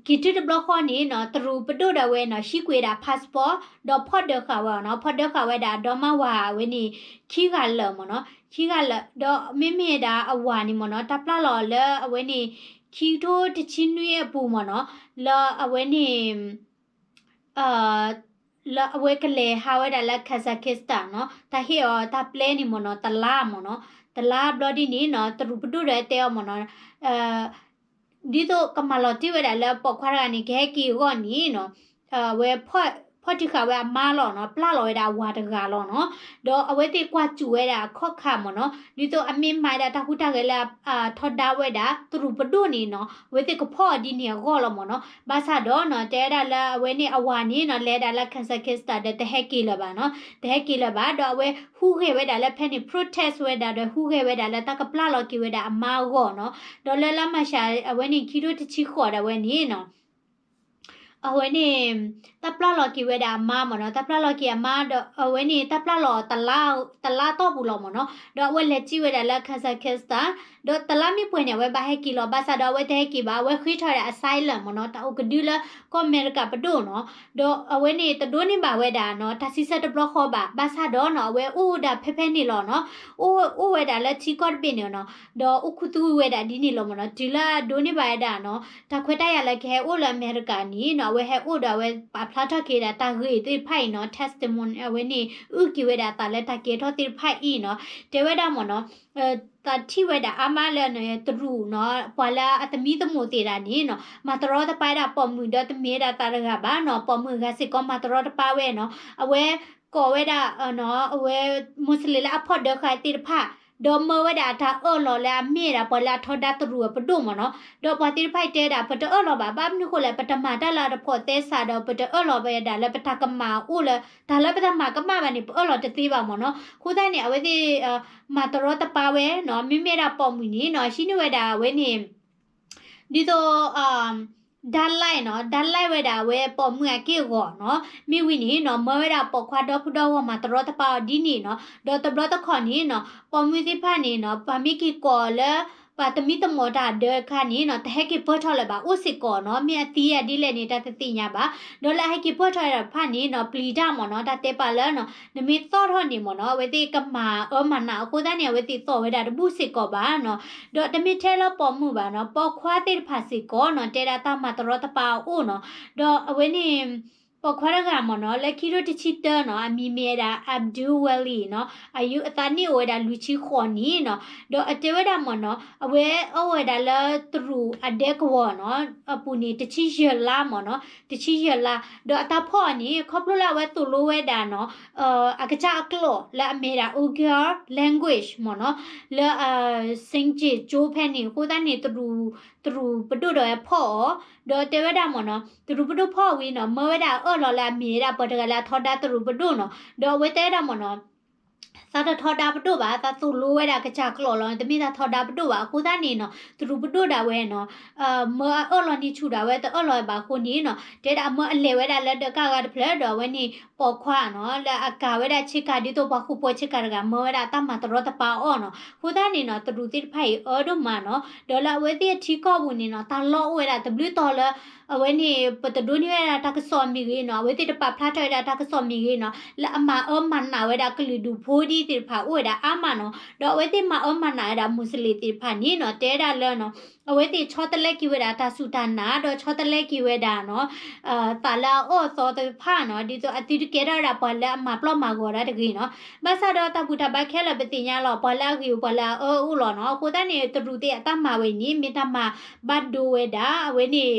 က့ၤတုၤတဘျီဃီန့ၣ်နီၤ တရူးပဒိၣ်ဒီးဝဲနီၤ ဟံးကွံာ်ဝဲဒၣ် passport ဒီးဖီၣ်ဒၢဃာ်ဝဲအီၤနီၤ ဖီၣ်ဒၢဃာ်ဝဲဒၣ်ဒီမါဝၤအဝဲန့ၣ် ခံဂၤလၢာ်မ့ၢ်နီၤ ခံဂၤလၢာ် ဒီးမ့မ့ၢ်ဒၣ်အဝၤန့ၣ်မ့ၢ်နီၤ တၢ်ပျၢ်လီၤအီၤလၢအဝဲန့ၣ် ခံကထိတဆံနွံအပူၤမ့ၢ်နီၤ လၢအဝဲန့ၣ် လၢအဝဲကလဲၤဟးဝဲဒၣ်လၢ Kazakhstan နီၤ တၢ်ဟ့ၣ်အီၤတၢ်ပျဲန့ၣ်မ့ၢ်နီၤ တလါမ့ၢ်နီၤ တလါဘျီဒ်န့ၣ်နီၤ တရူးပဒိၣ်ဒီးတဲအီၤမ့ၢ်နီၤ ဒ်သိးကမၤလီၤတံၢ်ဝဲဒၣ်လၢပိာ်ခွါတဂၤန့ၣ် ကဟဲက့ၤအဂီၢ်န့ၣ်နီၤ အဝဲဖီၣ်တံၢ်ဃာ်ဝဲအမါလီၤနီၤ ပျၢ်လီၤဝဲဒၣ်အဝၤတဂၤလီၤနီၤ ဒီးအဝဲသ့ၣ်ကွၢ်စူၣ်ဝဲဒၣ်အခီၣ်ခါမ့ၢ်နီၤ ဒ်သိးအမ့ၢ်မၤဝဲဒၣ်တၢ်ဟူးတၢ်ဂဲၤလၢအထီဒါဝဲဒၣ် တရူးပဒိၣ်န့ၣ်နီၤ အဝဲသ့ၣ်ကဖီၣ်အီၤဒ်န့ၣ်အဂီၢ်လီၤမ့ၢ်နီၤ ဘၣ်ဆၣ်ဒီးနီၤ တဲဝဲဒၣ်လၢအဝဲန့ၣ်အဝၤန့ၣ်နီၤ လဲၤဒၣ်လၢ Kazakhstan ဒီးတဟဲက့ၤလၢၤဘၣ်နီၤ တဟဲက့ၤလၢၤဘၣ် ဒီးအဝဲဟူးဂဲၤဝဲဒၣ်လၢဖဲန့ၣ် protest ဝဲဒၣ်ဒီးဟူးဂဲၤဝဲဒၣ်လၢတၢ်ကပျၢ်လီၤက့ၤဝဲဒၣ်အမါအဂီၢ်နီၤ ဒီးလၢလါမၤရှးအဝဲန့ၣ် ခံကထိတဆံဃိးဒၣ်ဝဲန့ၣ်နီၤ အဝဲန့ၣ် တၢ်ပျၢ်လီၤက့ၤဝဲဒၣ်အမါမ့ၢ်နီၤ တၢ်ပျၢ်လီၤက့ၤအမါဒီး အဝဲန့ၣ် တၢ်ပျၢ်လီၤအီၤ တလါတီၢ်ပူၤလီၤမ့ၢ်နီၤ ဒီးအဝဲလဲၤစံၣ်ဝဲဒၣ်လၢ Kazakhstan ဒီးတလါမ့ၢ်ပှဲၤန့ၣ် အဝဲဘၣ်ဟဲက့ၤလီၤ ဘၣ်ဆၣ်ဒီးအဝဲတဟဲက့ၤဘၣ် အဝဲဃ့ထီၣ်ဝဲဒၣ် asylum မ့ၢ်နီၤ တၢ်အိၣ်ကဒုလၢကီၢ်အမဲရကၤပဒိၣ်နီၤ ဒီးအဝဲန့ၣ်တဒိးန့ၢ်ဘၣ်ဝဲဒၣ်နီၤ တၢ်စံးဆၢတဘျီဃီဘၣ် ဘၣ်ဆၣ်ဒီးနီၤ အဝဲအိၣ်ဝဲဒၣ်ဖဲဖဲန့ၣ်လီၤနီၤ အိၣ်အိၣ်ဝဲဒၣ်လၢထံကီၢ်တဘ့ၣ်န့ၣ်နီၤ ဒီးအိၣ်ခူသူၣ်ဝဲဒၣ်ဒ်န့ၣ်လီၤမ့ၢ်နီၤ တုၤလၢအဒိးန့ၢ်ဘၣ်ဝဲဒၣ်နီၤ တၢ်ခွဲးတၢ်ယာ်လၢကဟဲအိၣ်လၢအမဲရကၤန့ၣ်နီၤ အဝဲဟဲအိၣ်ဒီးအဝဲပာ်ဖျါထီၣ်က့ၤဒၣ်တၢ်ဂ့ၢ်သ့ၣ်တဖၣ်အံၤနီၤ testimony အဝဲန့ၣ် အုၣ်က့ၤဝဲဒၣ်အသးလၢတၢ်ကဲထီၣ်သ့ၣ်တဖၣ်အံၤနီၤ တဲဝဲဒၣ်မ့ၢ်နီၤ သးထံၣ်ဝဲဒၣ်အါမးလၢတရူးနီၤ ပှၤလၢအသမံသမိးသ့ၣ်ဒၣ်န့ၣ်နီၤ မၤတရီတပါဝဲဒၣ်ပိာ်မုၣ်ဒီးတမ့ၢ်ဝဲဒၣ်သးတဂၤဘၣ်နီၤ ပိာ်မုၣ်အဂၤစ့ၢ်ကီးမၤတရီတပါဝဲနီၤ အဝဲကိးဝဲဒၣ် အဝဲ Muslim လၢအဖီၣ်ဒၢဃာ်သ့ၣ်တဖၣ် ဒီးမၢဝဲဒၣ်အတၢ်အၢၣ်လီၤလၢအမ့ၢ်ဒၣ်ပှၤလၢအထီဒါတရူးအပဒိၣ်မ့ၢ်နီၤ ဒီးပှၤသ့ၣ်တဖၣ်အံၤတဲဝဲဒၣ် ပတအၢၣ်လီၤဘၣ် ဘၣ်မနုၤဃိလဲၣ် ပတမၤတၢ်လၢအတဖိးသဲစးဒီး ပတအၢၣ်လီၤဘၣ်ဝဲဒၣ်လၢပတၢ်ကမၣ်အိၣ်လၢ တၢ်လၢပတၢ်မၤကမၣ်ဘၣ်န့ၣ် ပအၢၣ်လီၤတသ့ဘၣ်မ့ၢ်နီၤ အဃိသတးန့ၣ် အဝဲသ့ၣ် မၤတရီတပါဝဲနီၤ မ့မ့ၢ်ဒၣ်ပိာ်မုၣ်န့ၣ်နီၤ ဟံးန့ၢ်ဝဲဒၣ်အဝဲန့ၣ် ဒ်သိး ဒါလိုက်နီၤ ဒါလိုက်ဝဲဒၣ်အဝဲပိာ်မုၣ်အက့ၢ်အဂီၤနီၤ မ့ၢ်ဝံၤန့ၣ်နီၤ မၢဝဲဒၣ်ပိာ်ခွါဒီဖုဒီဂီၢ်မၤတရီတပါအီၤဒ်န့ၣ်နီၤ ဒီးတဘျီတခီၣ်န့ၣ်နီၤ ပိာ်မုၣ်သ့ၣ်တဖၣ်န့ၣ်နီၤ ပှၤမ့ၢ်က့ၤကိးလၢ ပှၤသမံသမိးတၢ်ဒၢအခါန့ၣ်နီၤ တဟဲက့ၤပၢၢ်ထီၣ်လၢၤဘၣ် အိၣ်စ့ၢ်ကီးနီၤ မ့ၢ်အသံအဒ်လဲၣ်န့ၣ် တၢ်တသ့ၣ်ညါဘၣ် ဒီးလၢအဟဲက့ၤပၢၢ်ထီၣ်ဝဲဒၣ်တဖၣ်န့ၣ်နီၤ ပျံၤတၢ်မ့ၢ်နီၤ တၢ်တဲပာ်လၢနီၤ နမ့ၢ်သီၣ်ထီၣ်န့ၣ်မ့ၢ်နီၤ အဝဲသ့ၣ်ကမၤအၢမၤနးအဃိသတးန့ၣ် အဝဲသ့ၣ်သီၣ်ဝဲဒၣ်တဘူၣ်စ့ၢ်ကီးဘၣ်နီၤ ဒီးတမ့ၢ်ထဲလၢပိာ်မုၣ်ဘၣ်နီၤ ပိာ်ခွါသ့ၣ်တဖၣ်စ့ၢ်ကီးနီၤ တဲဒၣ်တၢ်မၤတရီတပါအအိၣ်နီၤ ဒီးအဝဲန့ၣ် ပိာ်ခွါတဂၤမ့ၢ်နီၤ လၢခံထိတဆံတၢနီၤ အမံၤမ့ၢ်ဝဲဒၣ် Abdul Wali နီၤ အယုအသးနံၣ်အိၣ်ဝဲဒၣ်လွံၢ်ဆံဃိးနံၣ်နီၤ ဒီးအတဲဝဲဒၣ်မ့ၢ်နီၤ အဝဲအီၣ်ဝဲဒၣ်လၢတရူးအဒဲကဝီၤနီၤ အပူၤန့ၣ် တဆံယဲၢ်လါမ့ၢ်နီၤ တဆံယဲၢ်လါ ဒီးအတၢ်ဖီၣ်အီၤန့ၣ် ခီဖျိလၢအဝဲသိၣ်လိဝဲဒၣ်နီၤ အကစၢ်အကျိာ်လၢအမ့ၢ်ဝဲဒၣ် Uyghur language မ့ၢ်နီၤ လၢ Xinjiang ကၠိဖဲန့ၣ် အဃိသတးန့ၣ် တရူးပဒိၣ်ဒီးဝဲဖီၣ်အီၤ ဒီးတဲဝဲဒၣ်မ့ၢ်နီၤ တရူးပဒိၣ်ဖီၣ်ဝံၤနီၤ မၢဝဲဒၣ်အအၢၣ်လီၤလၢအမ့ၢ်ဝဲဒၣ်ပှၤတဂၤလၢအထီဒါတရူးပဒိၣ်နီၤ ဒီးအဝဲတဲဝဲဒၣ်မ့ၢ်နီၤ သးတထီဒါပဒိၣ်ဘၣ် သးသိၣ်လိဝဲဒၣ်ကစၢ်ကျိာ်လီၤ တမ့ၢ်သးထီဒါပဒိၣ်ဘၣ် အဃိသတးန့ၣ်နီၤ တရူးပဒိၣ်ဒၣ်ဝဲနီၤ မၢအအၢၣ်လီၤန့ၢ်ဆူၣ်ဒၣ်ဝဲတအၢၣ်လီၤဘၣ်အဃိန့ၣ်နီၤ တဲဒၣ်မၢအလဲၤဝဲဒၣ်လၢဒၢးကါဂၤတဖျၢၣ်ဒီးအဝဲန့ၣ် ပိာ်ခွါနီၤ လၢအကၤဝဲဒၣ်ဆ့ကၤ ဒ်သိးပှၤဃူဖိဆ့ကၤတဂၤ မၢဝဲဒၣ်အတၢ်မၤတရီတပါအီၤနီၤ အဃိသတးန့ၣ်နီၤ တရူးသ့ၣ်တဖၣ်အံၤအၢဒိၣ်မးနီၤ ဒီးလၢအဝဲသ့ၣ်အထံကီၢ်ပူၤန့ၣ်နီၤ တၢ်လီၢ်အိၣ်ဝဲဒၣ်တဘျုးတီၤလၢ အဝဲန့ၣ် ပတဒိးန့ၢ်ဝဲဒၣ်တၢ်ကစီၣ်မ့ၢ်ဂ့ၤနီၤ အဝဲသ့ၣ်တပာ်ဖျါထီၣ်ဝဲဒၣ်တၢ်ကစီၣ်မ့ၢ်ဂ့ၤနီၤ လၢအမၤအၢမၤနးဝဲဒၣ်ကလုာ်ဒူၣ်ဖိဒ်သ့ၣ်တဖၣ်အိၣ်ဝဲဒၣ်အါမးနီၤ ဒီးအဝဲသ့ၣ်မၤအၢမၤနးဝဲဒၣ်မူးစလ့ၣ်သ့ၣ်တဖၣ်န့ၣ်နီၤ တဲဝဲဒၣ်လၢနီၤ အဝဲသ့ၣ်ဆီတလဲက့ၤဝဲဒၣ်တၢ်စူၢ်တၢ်နာ် ဒီးဆီတလဲက့ၤဝဲဒၣ်နီၤ သးလၢအအၢၣ်အသီသ့ၣ်တဖၣ်နီၤ ဒ်သိးအသုတကဲထီၣ်ဝဲဒၣ်ပှၤလၢအမၤပျီမၤဂီၤတၢ်တဂ့ၤနီၤ ဘၣ်ဆၣ်ဒီးတၢ်ဘူၣ်တၢ်ဘါခဲလၢာ်ပသ့ၣ်ညါလီၤ ပှၤလၢအဂ့ၤအိၣ် ပှၤလၢအအၢအိၣ်လီၤနီၤ အဃိသတးန့ၣ် တရူးသ့ၣ်အတၢ်မၤဝဲအံၤန့ၣ် မ့ၢ်တၢ်မၤဘၣ်ဒိဝဲဒၣ် အဝဲန့ၣ်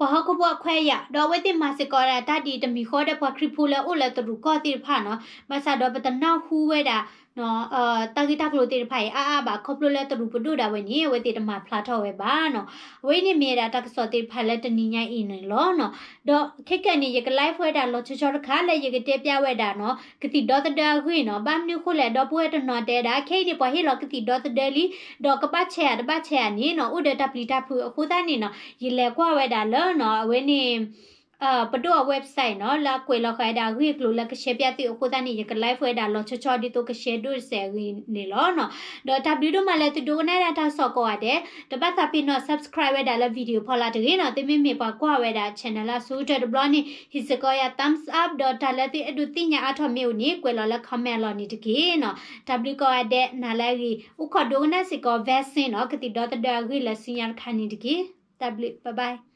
ပှၤဟီၣ်ခိၣ်ဖိအခွဲးအယာ် ဒီးအဝဲသ့ၣ်မၤစ့ၢ်ကီးဝဲဒၣ်တၢ်ဒ်တမံၤဃီဒီးပှၤခရံာ်ဖိလၢအိၣ်လၢတရူးကီၢ်သ့ၣ်တဖၣ်နီၤ ဘၣ်ဆၣ်ဒီးပတနၢ်ဟူဝဲဒၣ် တၢ်ဂ့ၢ်တၢ်ကျိၤသ့ၣ်တဖၣ်အံၤအါအါဘၣ် ခီဖျိလၢတရူးပဒိၣ်ဒၣ်ဝဲန့ၣ် အဝဲသ့ၣ်တမၤဖျါထီၣ်ဝဲဘၣ်နီၤ အဝဲအံၤန့ၣ်မ့ၢ်ဝဲဒၣ်တၢ်ကစီၣ်သ့ၣ်တဖၣ်လၢတနံၤညါအံၤန့ၣ်လီၤနီၤ ဒီးခဲကနံၣ်အံၤ ယက live ဝဲဒၣ်လီၤဆီဆီတခါလၢယကတဲပျၢ်ဝဲဒၣ်နီၤ ကသံၣ်ဒီသဒၢအဂ့ၢ်နီၤ ဘၣ်မနုၤအဃိလဲၣ် ဒီပုၢ်ဝဲၢ်တနီၤတဲဒၣ် ခဲအံၤန့ၣ် ပှၤဟ့ၣ်လီၤကသံၣ်ဒီသဒၢလံ ဒီးကဘၣ်ဆဲးဧါတဘၣ်ဆဲးဧါန့ၣ်နီၤ အိၣ်ဒီးတၢ်ပျံၤတၢ်ဖုးအဃိသတးန့ၣ်နီၤ ယလဲၤကွၢ်ဝဲဒၣ်လၢနီၤ အဝဲန့ၣ် ပဒိၣ်အ website နီၤ လၢအကွဲးလီၤဃာ်ဝဲဒၣ်အဂ့ၢ်အကျိၤလၢကရှဲပျၢ်သုအဃိသတးန့ၣ် ယက live ဝဲဒၣ်လီၤဆီဆီဒ်သိးကရှဲဒိၣ်စဲးအဂ့ၢ်န့ၣ်လီၤနီၤ ဒီးတၢ်ဘျုးဒိၣ်မးလၢသုဒိကနၣ်ဒၣ်တၢ်ကစီၣ်ကိးဂၤဒဲး တဘၣ်သးပ့ၤနီၣ် subscribe ဝဲဒၣ်လၢ video ဖီလာ်တဂ့ၤနီၤ သုမ့မ့ၢ်ပှၤကွၢ်ဝဲဒၣ် channel လၢအဆိကတၢၢ်တဘျီန့ၣ် ဟ့ၣ်စ့ၢ်ကီးယၤ thumbs up ဒီးတၢ်လၢသုအဲၣ်ဒိးသ့ၣ်ညါအါထီၣ်မ့ၢ်အိၣ်န့ၣ် ကွဲးလီၤလၢ comment အလီၢ်န့ၣ်တက့ၢ်နီၤ တၢ်ဘျုးကိးဂၤဒဲး နၤလၢအဂ့ၤ အိၣ်ခိးဒိကနၣ်စ့ၢ်ကီး vaccine နီၤ ကသံၣ်ဒီသဒၢအဂ့ၢ်လၢဆူညါတခါန့ၣ်တက့ၢ် တၢ်ဘျုး bye bye